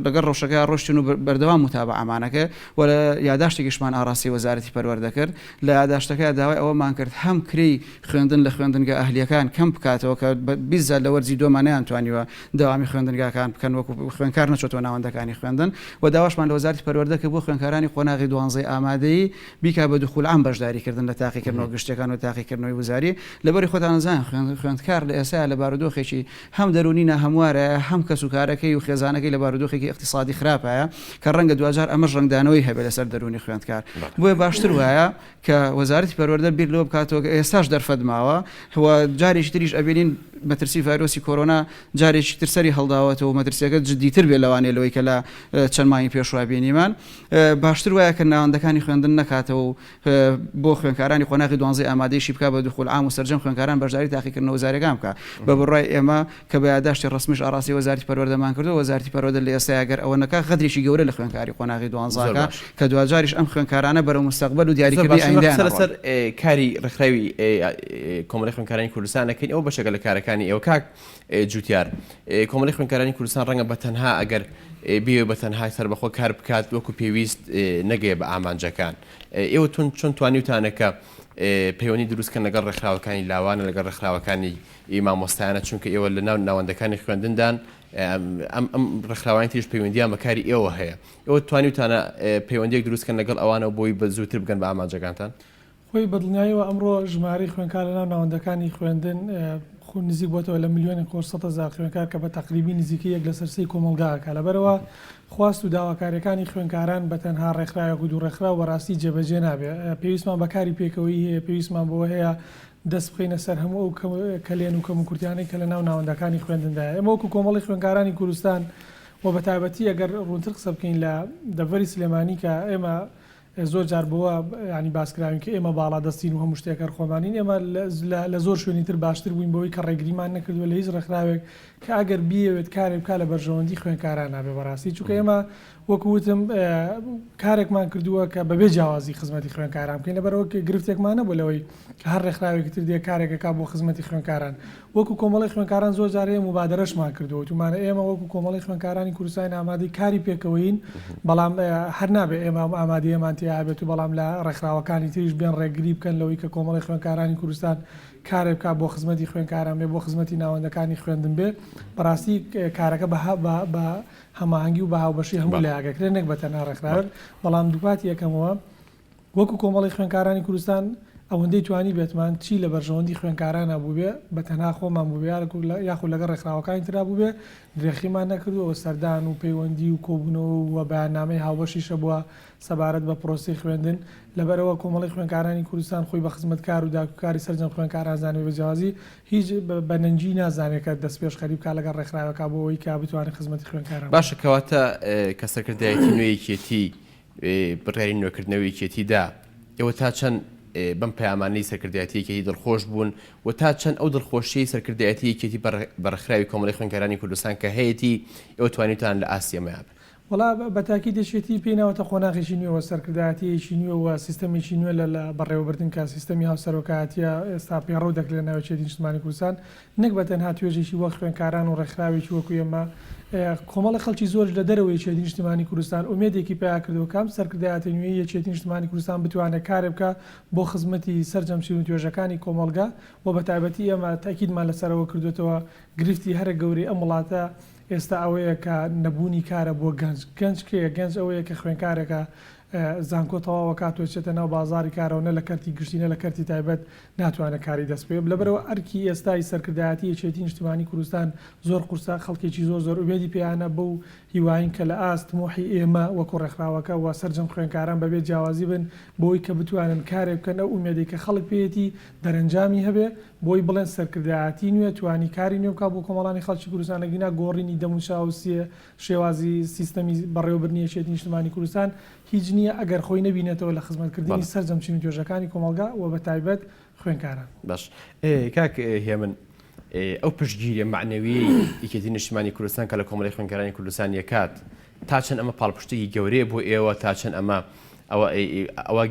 لەگەڵ ڕەوشەکە ڕۆشتن و بەردەوام موتابەعەمان ئەکرد و لە یاداشتێکیشمان ئاڕاستەی وەزارەتی پەروەردە کرد لە یاداشتەکە داوای ئەوەمان کرد هەم کرێی خوێندن لە خوێندنگا ئەهلییەکان کەم بکاتەوە کە بیززات لە وەرزی دووەما نەیانتوانیوە دەوامی خوێندنگاکان بکەن وەکو خوێندکار نەچۆتەوە ناوەندەکانی خوێندن و داواشمان لە وەزارەتی پەروەردە کرد بۆ خوێندکارانی قۆناغی دوانزەی ئامادەیی بیکا بە دخول عام بەشداری کردن لە تاقیکردنەوە گشتیەکان و تاقیکردنەوەی وزاری لەبەری خۆتان ئەزانن خوێندکار لە ئێستایا لە بارودۆخێکی هەم دەروونی ناهەموارە، هەم کەسوکارەکەی و خێزانەکەی لە بارودۆخێکی ئیقتیسادی خراپایە کە ڕەنگە دواجار ئەمەش ڕەنگدانەوەی هەبێت لەسەر دەروونی خوێندکار. بۆیە باشتر وایە کە وەزارەتی پەروەردە بیر لەوە بکاتەوە کە ئێستاش دەرفەت ماوە و جارێکی تریش ئەبینین مەترسی ڤایرۆسی کۆرۆنا جارێکی تر سەری هەڵداوەتەوە و مەترسیەکە جدیتر بێت لەوانەیە لەوەی کە لە چەند مانگی پێشوە بینیمان. باشتر وایە کە ناوەندەکانی خوێندن نەکاتەوە و بۆ خوێندکارانی قۆناغی دوانزەی ئامادەیشی بکا بە دخول عام و سەرجەم خوێندکاران بەشداری تاقیکردنەوە وزاریەکان بکا بە بڕوای ئێمە کە بە یاداشتی ڕەسمیش ئاڕاستەی وەزارەتی پەروەردەمان کردووە وەزارەتی پەروەردە لە ئێستایا گەر ئەوە نەکا غەدرێکی گەورە لە خوێندکاری قۆناغی دوانزە زۆر ئەکا باش. کە دواجاریش ئەم خوێندکارانە بەرەو مستەقبەل و زۆر دیاریکردنی باش ئێمە ئایندەیان قسە ئەڕۆن. لەسەر کاری ڕێکخراوی کۆمەڵەی خوێندکارانی کوردستان ئەکەین ئەوە بەشێکە لە کارەکانی ئێوە کاک جوتیار کۆمەڵەی خوێندکارانی کوردستان ڕەنگە بە تەنها ئەگەر بیەوێ بە تەنها سەربەخۆ کار بکات وەکو پێویست نەگەیە بە ئامانجەکان ئێوە تون چۆن توانیوتانە کە پەیوەندی دروست کەن لەگەڵ ڕێکخراوەکانی لاوانە لەگەڵ ڕێکخراوەکانی مامۆستایانە چونکە ئێوە لە ناو ناوەندەکانی خوێندندان ئەم ئەم ڕێکخراوانی تریش پەیوەندیان بە کاری ئێوە هەیە ئێوە توانیوتانە پەیوەندیەک دروست کەن لەگەڵ ئەوانەوە بۆی بە زووتر بگەن بە ئامانجەکانتان؟ خۆی بەدڵنیایەوە ئەمڕۆ ژمارەی خوێندکار لەناو ناوەندەکانی خوێندن نزیک بۆتەوە لە ملیۆنێک و 100 هەزار خوێندکار کە بە تەقریبی نزیکەی یەک لەسەر سێی کۆمەڵگا ئەکا لەبەرئەوە خواست و داواکاریەکانی خوێندکاران بە تەنها ڕێکخراوێک و دوو ڕێکخراو بەڕاستی جێبەجێ نابێ پێویستمان بە کاری پێکەوەیی هەیە پێویستمان بەوە هەیە دەست بخەینە سەر هەموو ئەو کەلێن و کەموکورتیانەی کە لەناو ناوەندەکانی خوێندندایە ئێمە وەکو کۆمەڵی خوێندکارانی کوردستان و بەتایبەتی ئەگەر ڕوونتر قسە بکەین لە دەڤەری سلێمانی کە ئێمە زۆر جار بەوە یانی باس کراوین کە ئێمە باڵادەستین و هەموو شتێک هەر خۆمانین، ئێمە لە زۆر شوێنی تر باشتر بووین بەوەی کە ڕێگریمان نەکردووە لە هیچ ڕێکخراوێک کە ئەگەر بیەوێت کارێک بکات لە بەرژەوەندی خوێندکاران نابێ بەڕاستی چونکە ئێمە وەکو وتم کارێکمان کردووە کە بەبێ جیاوازی خزمەتی خوێندکاران بکەین لەبەرئەوە گرفتێکمان نەبوو لەوەی کە هەر ڕێکخراوێکی تر دێ کارێک ئەکا بۆ خزمەتی خوێندکاران وەکو کۆمەڵەی خوێندکاران زۆر جار هەیە موبادەرەشمان کردووە وتومانە ئێمە وەکو کۆمەڵەی خوێندکارانی کوردستان ئامادەی کاری پێکەوەیین بەڵام هەر نابێ ئێمە ئەم ئامادەیەمان تیا هەبێت و بەڵام لە ڕێکخراوەکانی تریش بێن ڕێگری بکەن لەوەی کە کۆمەڵەی خوێندکارانی کوردستان کارێک بکات بۆ خزمەتی خوێندکاران بێ بۆ خزمەتی ناوەندەکانی خوێندن بێ بەڕاستی کارەکە بە بە هەماهەنگی و بە هاوبەشی هەموو لایەک ئەکرێ نەک بە تەنها ڕێکخراوێک بەڵام دووپاتی ئەکەمەوە وەکو کۆمەڵەی خوێندکارانی کوردستان ئەوەندەی توانیبێتمان چی لە بەرژەوەندی خوێندکارانا بووبێ بە تەنها خۆمان بووبێ یاخود لەگەڵ ڕێکخراوەکانی ترا بووبێ درێخیمان نەکردووە و سەردان و پەیوەندی و کۆبوونەوە و بەیاننامەی هاوبەشیش هەبووە سەبارەت بە پرۆسەی خوێندن لەبەرئەوە کۆمەڵەی خوێندکارانی کوردستان خۆی بە خزمەتکار و داکۆکاری سەرجەم خوێندکاران زانیوە بە جیاوازی هیچ بە نەنگی نازانێ کە دەستپێشخەری بکات لەگەڵ ڕێکخراوێکا بۆ ئەوەی کە بتوانێت خزمەتی خوێندکاران بکات. باشە کەواتە کە سەرکردایەتی نوێی یەکێتی بڕیاری نوێکردنەوەی یەکێتی دا، ئێوە تا چەند بەم پەیامانەی سەرکردایەتی یەکێتی دڵخۆش بوون و تا چەند ئەو دڵخۆشیەی سەرکردایەتی یەکێتی بە ڕێکخراوی کۆمەڵەی خوێندکارانی کوردستان کە هەیەتی ئێوە توانیوتان لە ئاستی ئەمەیا بن؟ وەڵا بە تاکید یەکێتی پێی ناوەتە قۆناغێکی نوێوە، سەرکردایەتییەکی نوێ و سیستەمێکی نوێ لە لە بەڕێوەبردن کە سیستەمی هاوسەرۆکایەتییە ئێستا پەیڕەو دەکرێت لە ناو یەکێتی نیشتمانی کوردستان نەک بە تەنها توێژێکی وەک خوێندکاران و ڕێکخراوێکی وەکو ئێمە کۆمەڵی خەڵکی زۆریش لە دەرەوەی یەکێتی نیشتمانی کوردستان ئومێدێکی پەیا کردووە کە ئەم سەرکردایەتە نوێی یەکێتی نیشتمانی کوردستان بتوانێت کارێ بکا بۆ خزمەتی سەرجەم چین و توێژەکانی کۆمەڵگە و بە تایبەتی ئێمە تەئکیدمان لەسەر ئەوە کردووەتەوە گرفتی هەرە گەورەی ئەم وڵاتە ئێستا ئەوەیە کە نەبوونی کارە بۆ گەنج. گەنج کێیە؟ گەنج ئەوەیە کە خوێنکارێکە زانکۆ تەواو ئەکات و ئەچێتە ناو بازاڕی کارەوە نە لە کەرتی گشتی نە لە کەرتی تایبەت ناتوانێت کاری دەست بکەوێت. لەبەرئەوە ئەرکی ئێستای سەرکردایەتی یەکێتی نیشتمانی کوردستان زۆر قورسە، خەڵکێکی زۆر زۆر ئومێدی پێیانە بەو هیواین کە لە ئاست تموحی ئێمە وەکو ڕێکخراوەکە و سەرجەم خوێنکاران بەبێ جیاوازی بن بۆی کە بتوانن کارێک بکەن ئەو ئومێدەی کە خەڵک پێیەتی دەرەنجامی هەبێ بۆی بڵێن سەرکردایەتی نوێ توانی کاری نوێ بکات بۆ کۆمەڵانی خەڵکی کوردستان ئەگینا گۆڕینی دەموچاو و شێوازی سیستەمی بەڕێوەبردنی یەکێتی نیشتمانی کوردستان هیچ نییە ئەگەر خۆی نەبینێتەوە لە خزمەتکردنی سەرجەم چین و توێژەکانی کۆمەڵگا و بەتایبەت خوێندکاران. باش کاک هێمن ئەو پشتگیریە مەعنەویەی یەکێتی نیشتمانی کوردستان کە لە کۆمەڵی خوێندکارانی کوردستان یەکات تا چەند ئەمە پاڵپشتێکی گەورەیە بۆ ئێوە تا چەند ئەمە ئەوە ئەوە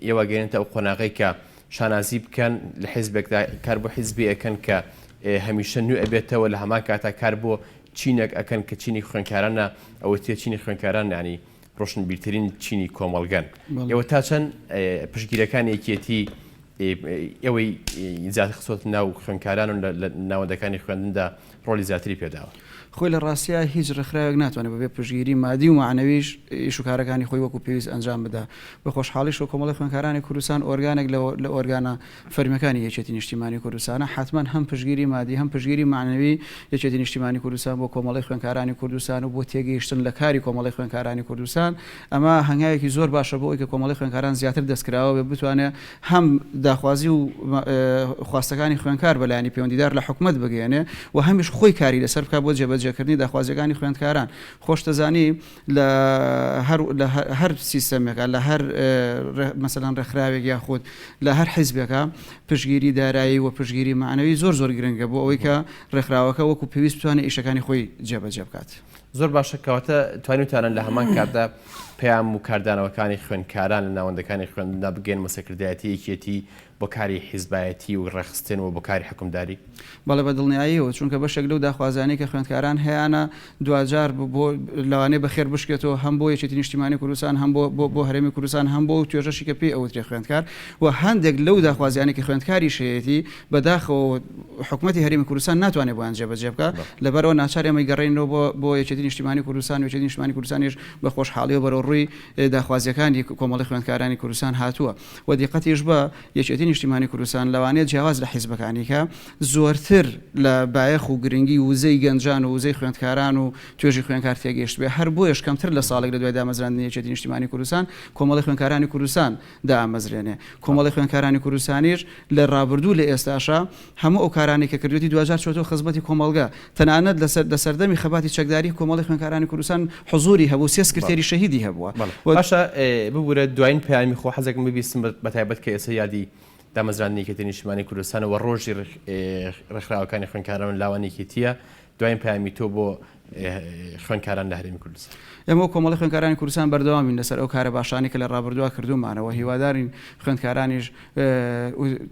ئێوە گەێنێتە ئەو قۆناغەی کە شانازی بکەن لە حیزبێکدا کار بۆ حیزبی ئەکەن کە هەمیشە نوێ ئەبێتەوە لە هەمان کاتا کار بۆ چینێک ئەکەن کە چینی خوێندکارانە ئەوە تێ چینی خوێندکاران ینی ڕۆشنبیرترین چینی کۆمەڵگەن ئێوە تا چەند پشتگیرەکانی یەکێتی ئێوەی زیاتر خستۆتە ناو خوێندکاران و لە ناوەندەکانی خوێندندا ڕۆڵی زیاتری پێداوە؟ خۆی لە ڕاستیا هیچ ڕێکخراوێک ناتوانێت بەبێ پشتگیری مادی و مەعنەویش ئیش و کارەکانی خۆی وەکو پێویست ئەنجام بدا. بە خۆشحاڵیشەوە کۆمەڵەی خوێندکارانی کوردستان ئۆرگانێک لە ئۆرگانە فەرمیەکانی یەکێتی نیشتیمانی کوردستانە، حەتمەن هەم پشتگیری مادی هەم پشتگیری مەعنەوی یەکێتی نیشتیمانی کوردستان بۆ کۆمەڵەی خوێندکارانی کوردستان و بۆ تێگەیشتن لە کاری کۆمەڵەی خوێندکارانی کوردستان ئەمە هەنگاوێکی زۆر باشە بۆ ئەوەی کە کۆمەڵەی خوێندکاران زیاتر دەستکراوە بێت بتوانێت هەم داخوازی و خواستەکانی خوێندکار بە لایەنی پەیوەندیدار لە حکومەت بگەیەنێ و هەمیش خۆی کاری لەسەر بکات بۆ جێبەجێکردنی داخوازیەکانی خوێندکاران. خۆشتەزانی لە هەر لە هەر سیستەمێکا لە هەر مەسەلەن ڕێکخراوێک یاخود لە هەر حیزبێکا پشتگیری دارایی و پشتگیری مەعنەوی زۆر زۆر گرنگە بۆ ئەوەی کە ڕێکخراوەکە وەکو پێویست بتوانێت ئیشەکانی خۆی جێبەجێ بکات. زۆر باشە کەواتە توانیوتانە لە هەمان کاتدا پەیام و کاردانەوەکانی خوێندکاران لە ناوەندەکانی خوێندندا بگەیەنمە سەرکردایەتی یەکێتی بۆ کاری حیزبایەتی و ڕێکخستن و بۆ کاری حوکمداری؟ بەڵێ بە دڵنیاییەوە، چونکە بەشێک لەو داخوازیانەی کە خوێندکاران هەیانە دواجار بۆ لەوانەیە بەخێر بشکێتەوە هەم بۆ یەکێتی نیشتیمانی کوردستان هەم بۆ بۆ هەرێمی کوردستان هەم بۆ ئەو توێژەشی کە پێی ئەوترێ خوێندکار و هەندێک لەو داخوازیانەی کە خوێندکاریش هەیەتی بەداخەوە حکومەتی هەرێمی کوردستان ناتوانێت بۆیان جێبەجێ بکا لەبەرئەوە ناچار ئێمە گەڕێینەوە بۆ بۆ یەکێتی نیشتیمانی کوردستان و یەکێتی نیشتیمانی کوردستانیش بە خۆشحاڵیەوە بەرەو ڕووی داخوازیەکانی کۆمەڵی خوێندکارانی کوردستان هاتووە و دیقەتیش بە یەکێتی نیشتیمانی کوردستان لەوانەیە جیاواز لە حیزبەکانی کە زۆرتر لە بایەخ و گرنگی وزەی گەنجان و وزەی خوێندکاران و توێژی خوێندکار تێگەیشتبێ هەر بۆیەش کەمتر لە ساڵێک لە دوای دامەزراندنی یەکێتی نیشتیمانی کوردستان کۆمەڵی خوێندکارانی کوردستان دامەزرێنێ. کۆمەڵی خوێندکارانی کوردستانیش لە ڕابردوو لە ئێستاشا هەموو ئەو کارانەی کە کردوێتی دواجار چۆتەوە خزمەتی کۆمەڵگە. تەنانەت لە لە سەردەمی خەباتی چەکداری کۆمەڵی خوێندکارانی کوردستان حزووری هەبوو سێ سکرتێری شەهیدی هەبووە و. باشە ببورە دواین پەیامی خۆ حەزەکەم ببیستم بەتایبەت کە ئێستا یادی دامەزراندنی یەکێتی نیشتمانی کوردستانە و ڕۆژی ڕێکخراوەکانی خوێندکاران و لاوان یەکێتییە دواین پەیامی تۆ بۆ خوێندکاران لە هەرێمی کوردستان. ئێمە وەک کۆمەڵەی خوێندکارانی کوردستان بەردەوام بین لەسەر ئەو کارە باشانەی کە لە ڕابردووا کردوومانە و هیوادارین خوێندکارانیش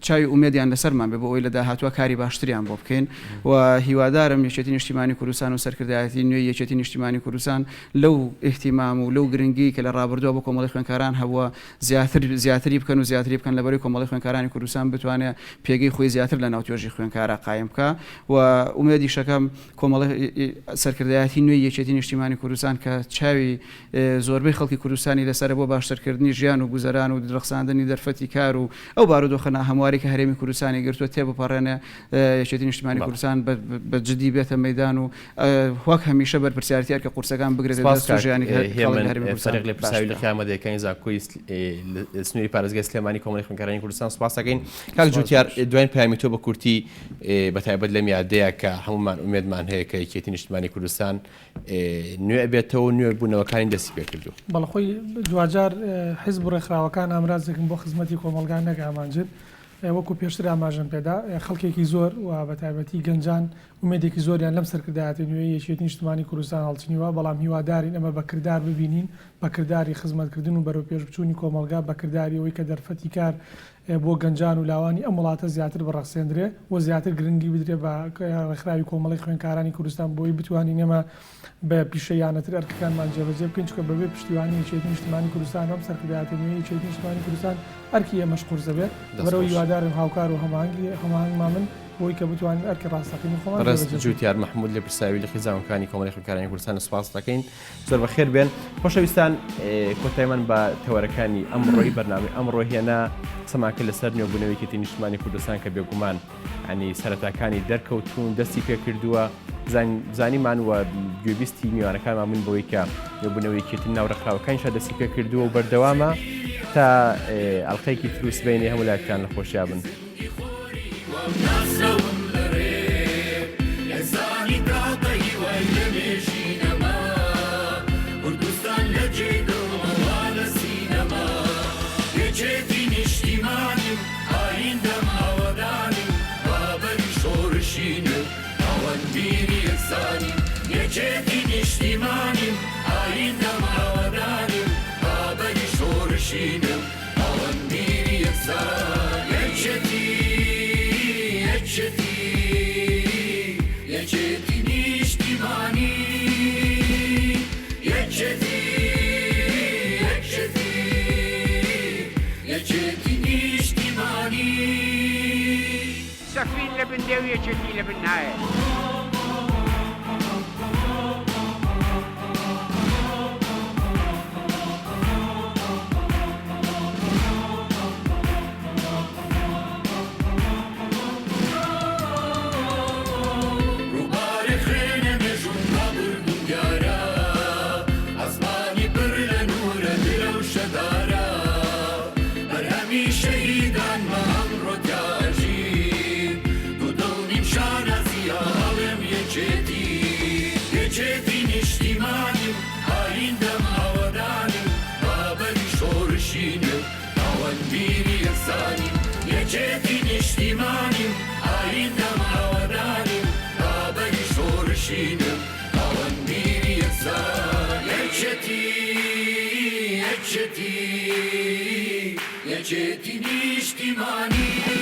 چاوی ئومێدیان لەسەرمان بێ بۆ ئەوەی لە داهاتووا کاری باشتریان بۆ بکەین و هیوادارم یەکێتی نیشتیمانی کوردستان و سەرکردایەتی نوێی یەکێتی نیشتیمانی کوردستان لەو ئیهتیمام و لەو گرنگی کە لە ڕابردووا بۆ کۆمەڵەی خوێندکاران هەبووە زیاتر زیاتری بکەن و زیاتری بکەن لەبەرەی کۆمەڵەی خوێندکارانی کوردستان بتوانێ پێگەی خۆی زیاتر لە ناو توێژی خوێندکارا قایم بکا و ئومێدیشەکەم کۆمەڵی سەرکردایەتی نوێی یەکێتی نیشتیمانی کوردستان کە چاوی زۆربەی خەڵکی کوردستانی لەسەرە بۆ باشترکردنی ژیان و گوزەران و رەخساندنی دەرفەتی کار و ئەو بارودۆخە ناهەموارەی کە هەرێمی کوردستانی گرتووە تێبپەڕێنێ یەکێتی نیشتیمانی کوردستان بە جدی بێتە مەیدان و وەک هەمیشە بەرپرسیارێتی ئەرکە قورسەکان بگرێتە سپاس دەست و کاک ژیانی خەڵک هێمن لە هەرێمی کوردستان فەریق باش لێپرسراوی بکا. لقی ئامادەیەکانی زانکۆی سنووری پارێزگای سلێمانی کۆمەڵی خوێندکارانی کوردستان سپاس دەکەین. کاک سپاس جوتیار بۆش. دواین پەیامی تۆ بە کورتی بە تایبەت لەم یادەیە کە هەموومان ئومێدمان هەیە کە یەکێتی نیشتمانی کوردستان نوێ ئەبێتەوە و نوێ بوونەوەکانی دەستی پێکردووە. بەڵێ خۆی دواجار حیزب و ڕێکخراوەکان ئامرازێکن بۆ خزمەتی کۆمەڵگا نەک ئامانجن. وەکو پێشتر ئاماژەم پێدا خەڵکێکی زۆر و بە تایبەتی گەنجان ئومێدێکی زۆریان لەم سەرکردایەتیە نوێیەی یەکێتی نیشتمانی کوردستان هەڵچنیوە، بەڵام هیوادارین ئەمە بە کردار ببینین، بە کرداری خزمەتکردن و بەرەوپێشبچوونی کۆمەڵگا، بە کرداری ئەوەی کە دەرفەتی کار بۆ گەنجان و لاوانی ئەم وڵاتە زیاتر بڕەخسێندرێ و زیاتر گرنگی بدرێ بە ڕێکخراوی کۆمەڵەی خوێندکارانی کوردستان بۆی بتوانین ئێمە بە پیشەییانەتر ئەرکەکانمان جێبەجێ بکەین، چونکە بەبێ پشتیوانی یەکێتی نیشتمانی کوردستان و ئەم سەرکردایەتیە نوێیەی یەکێتی نیشتمانی کوردستان ئەرکی ئێمەش قورس دەبێت، لەبەرئەوە هیوادارم هاوکار و هەماهەنگمان بن بۆی کە بتوانین ئەرکی ڕاستەقینەی خۆمان بەڕێز جێبەجێ بکەین. جوتیار مەحمود لێپرسراوی لقی زانکۆکانی کۆمەڵەی خوێندکارانی کوردستان سوپاست دەکەین. زۆر بەخێر بێن خۆشەویستان کۆتایمان بە تەوەرەکانی ئەمڕۆی بەرنامەی ئەمڕۆ هێنا قسەمان کرد لەسەر نوێبوونەوەی یەکێتی نیشتمانی کوردستان کە بێگومان ینی سەرەتاکانی دەرکەوتون دەستی پێکردووە زانیمان و گوێبیستی میوانەکانمان بووین بەوەی کە نوێبوونەوەی یەکێتی ناو ڕێکخراوەکانیشا دەستی پێکردووە و بەردەوامە تا ئەڵلقەیەکی تر و سبەینێ هەموو لایەکتان لە خۆشیا بن. سەفین لە بن دێ و یەکێتی لە بن نایەت. ڕووبارێ خوێنە مێژووم ڕابردووم دیارە ئاسمانی پڕ لە نوورە درەوشەدارە بەرهەمی شەهیدانمە ئەمڕۆ تیا ئەژیم دوودڵ نیم شانازییە ئەڵێم یەکێتی یەکێتی نیشتیمانیم ئایندەم ئاوەدانیم ڕابەری شۆڕشی نوێ خاوەن بیری یەکسانیم یەکێتی نیشتیمانیم ئایندەم ئاوەدانیم ڕابەری شۆڕشی نوێم خاوەن بیری یەکسان یەکێتی یەکێتی یەکێتی نیشتیمانی.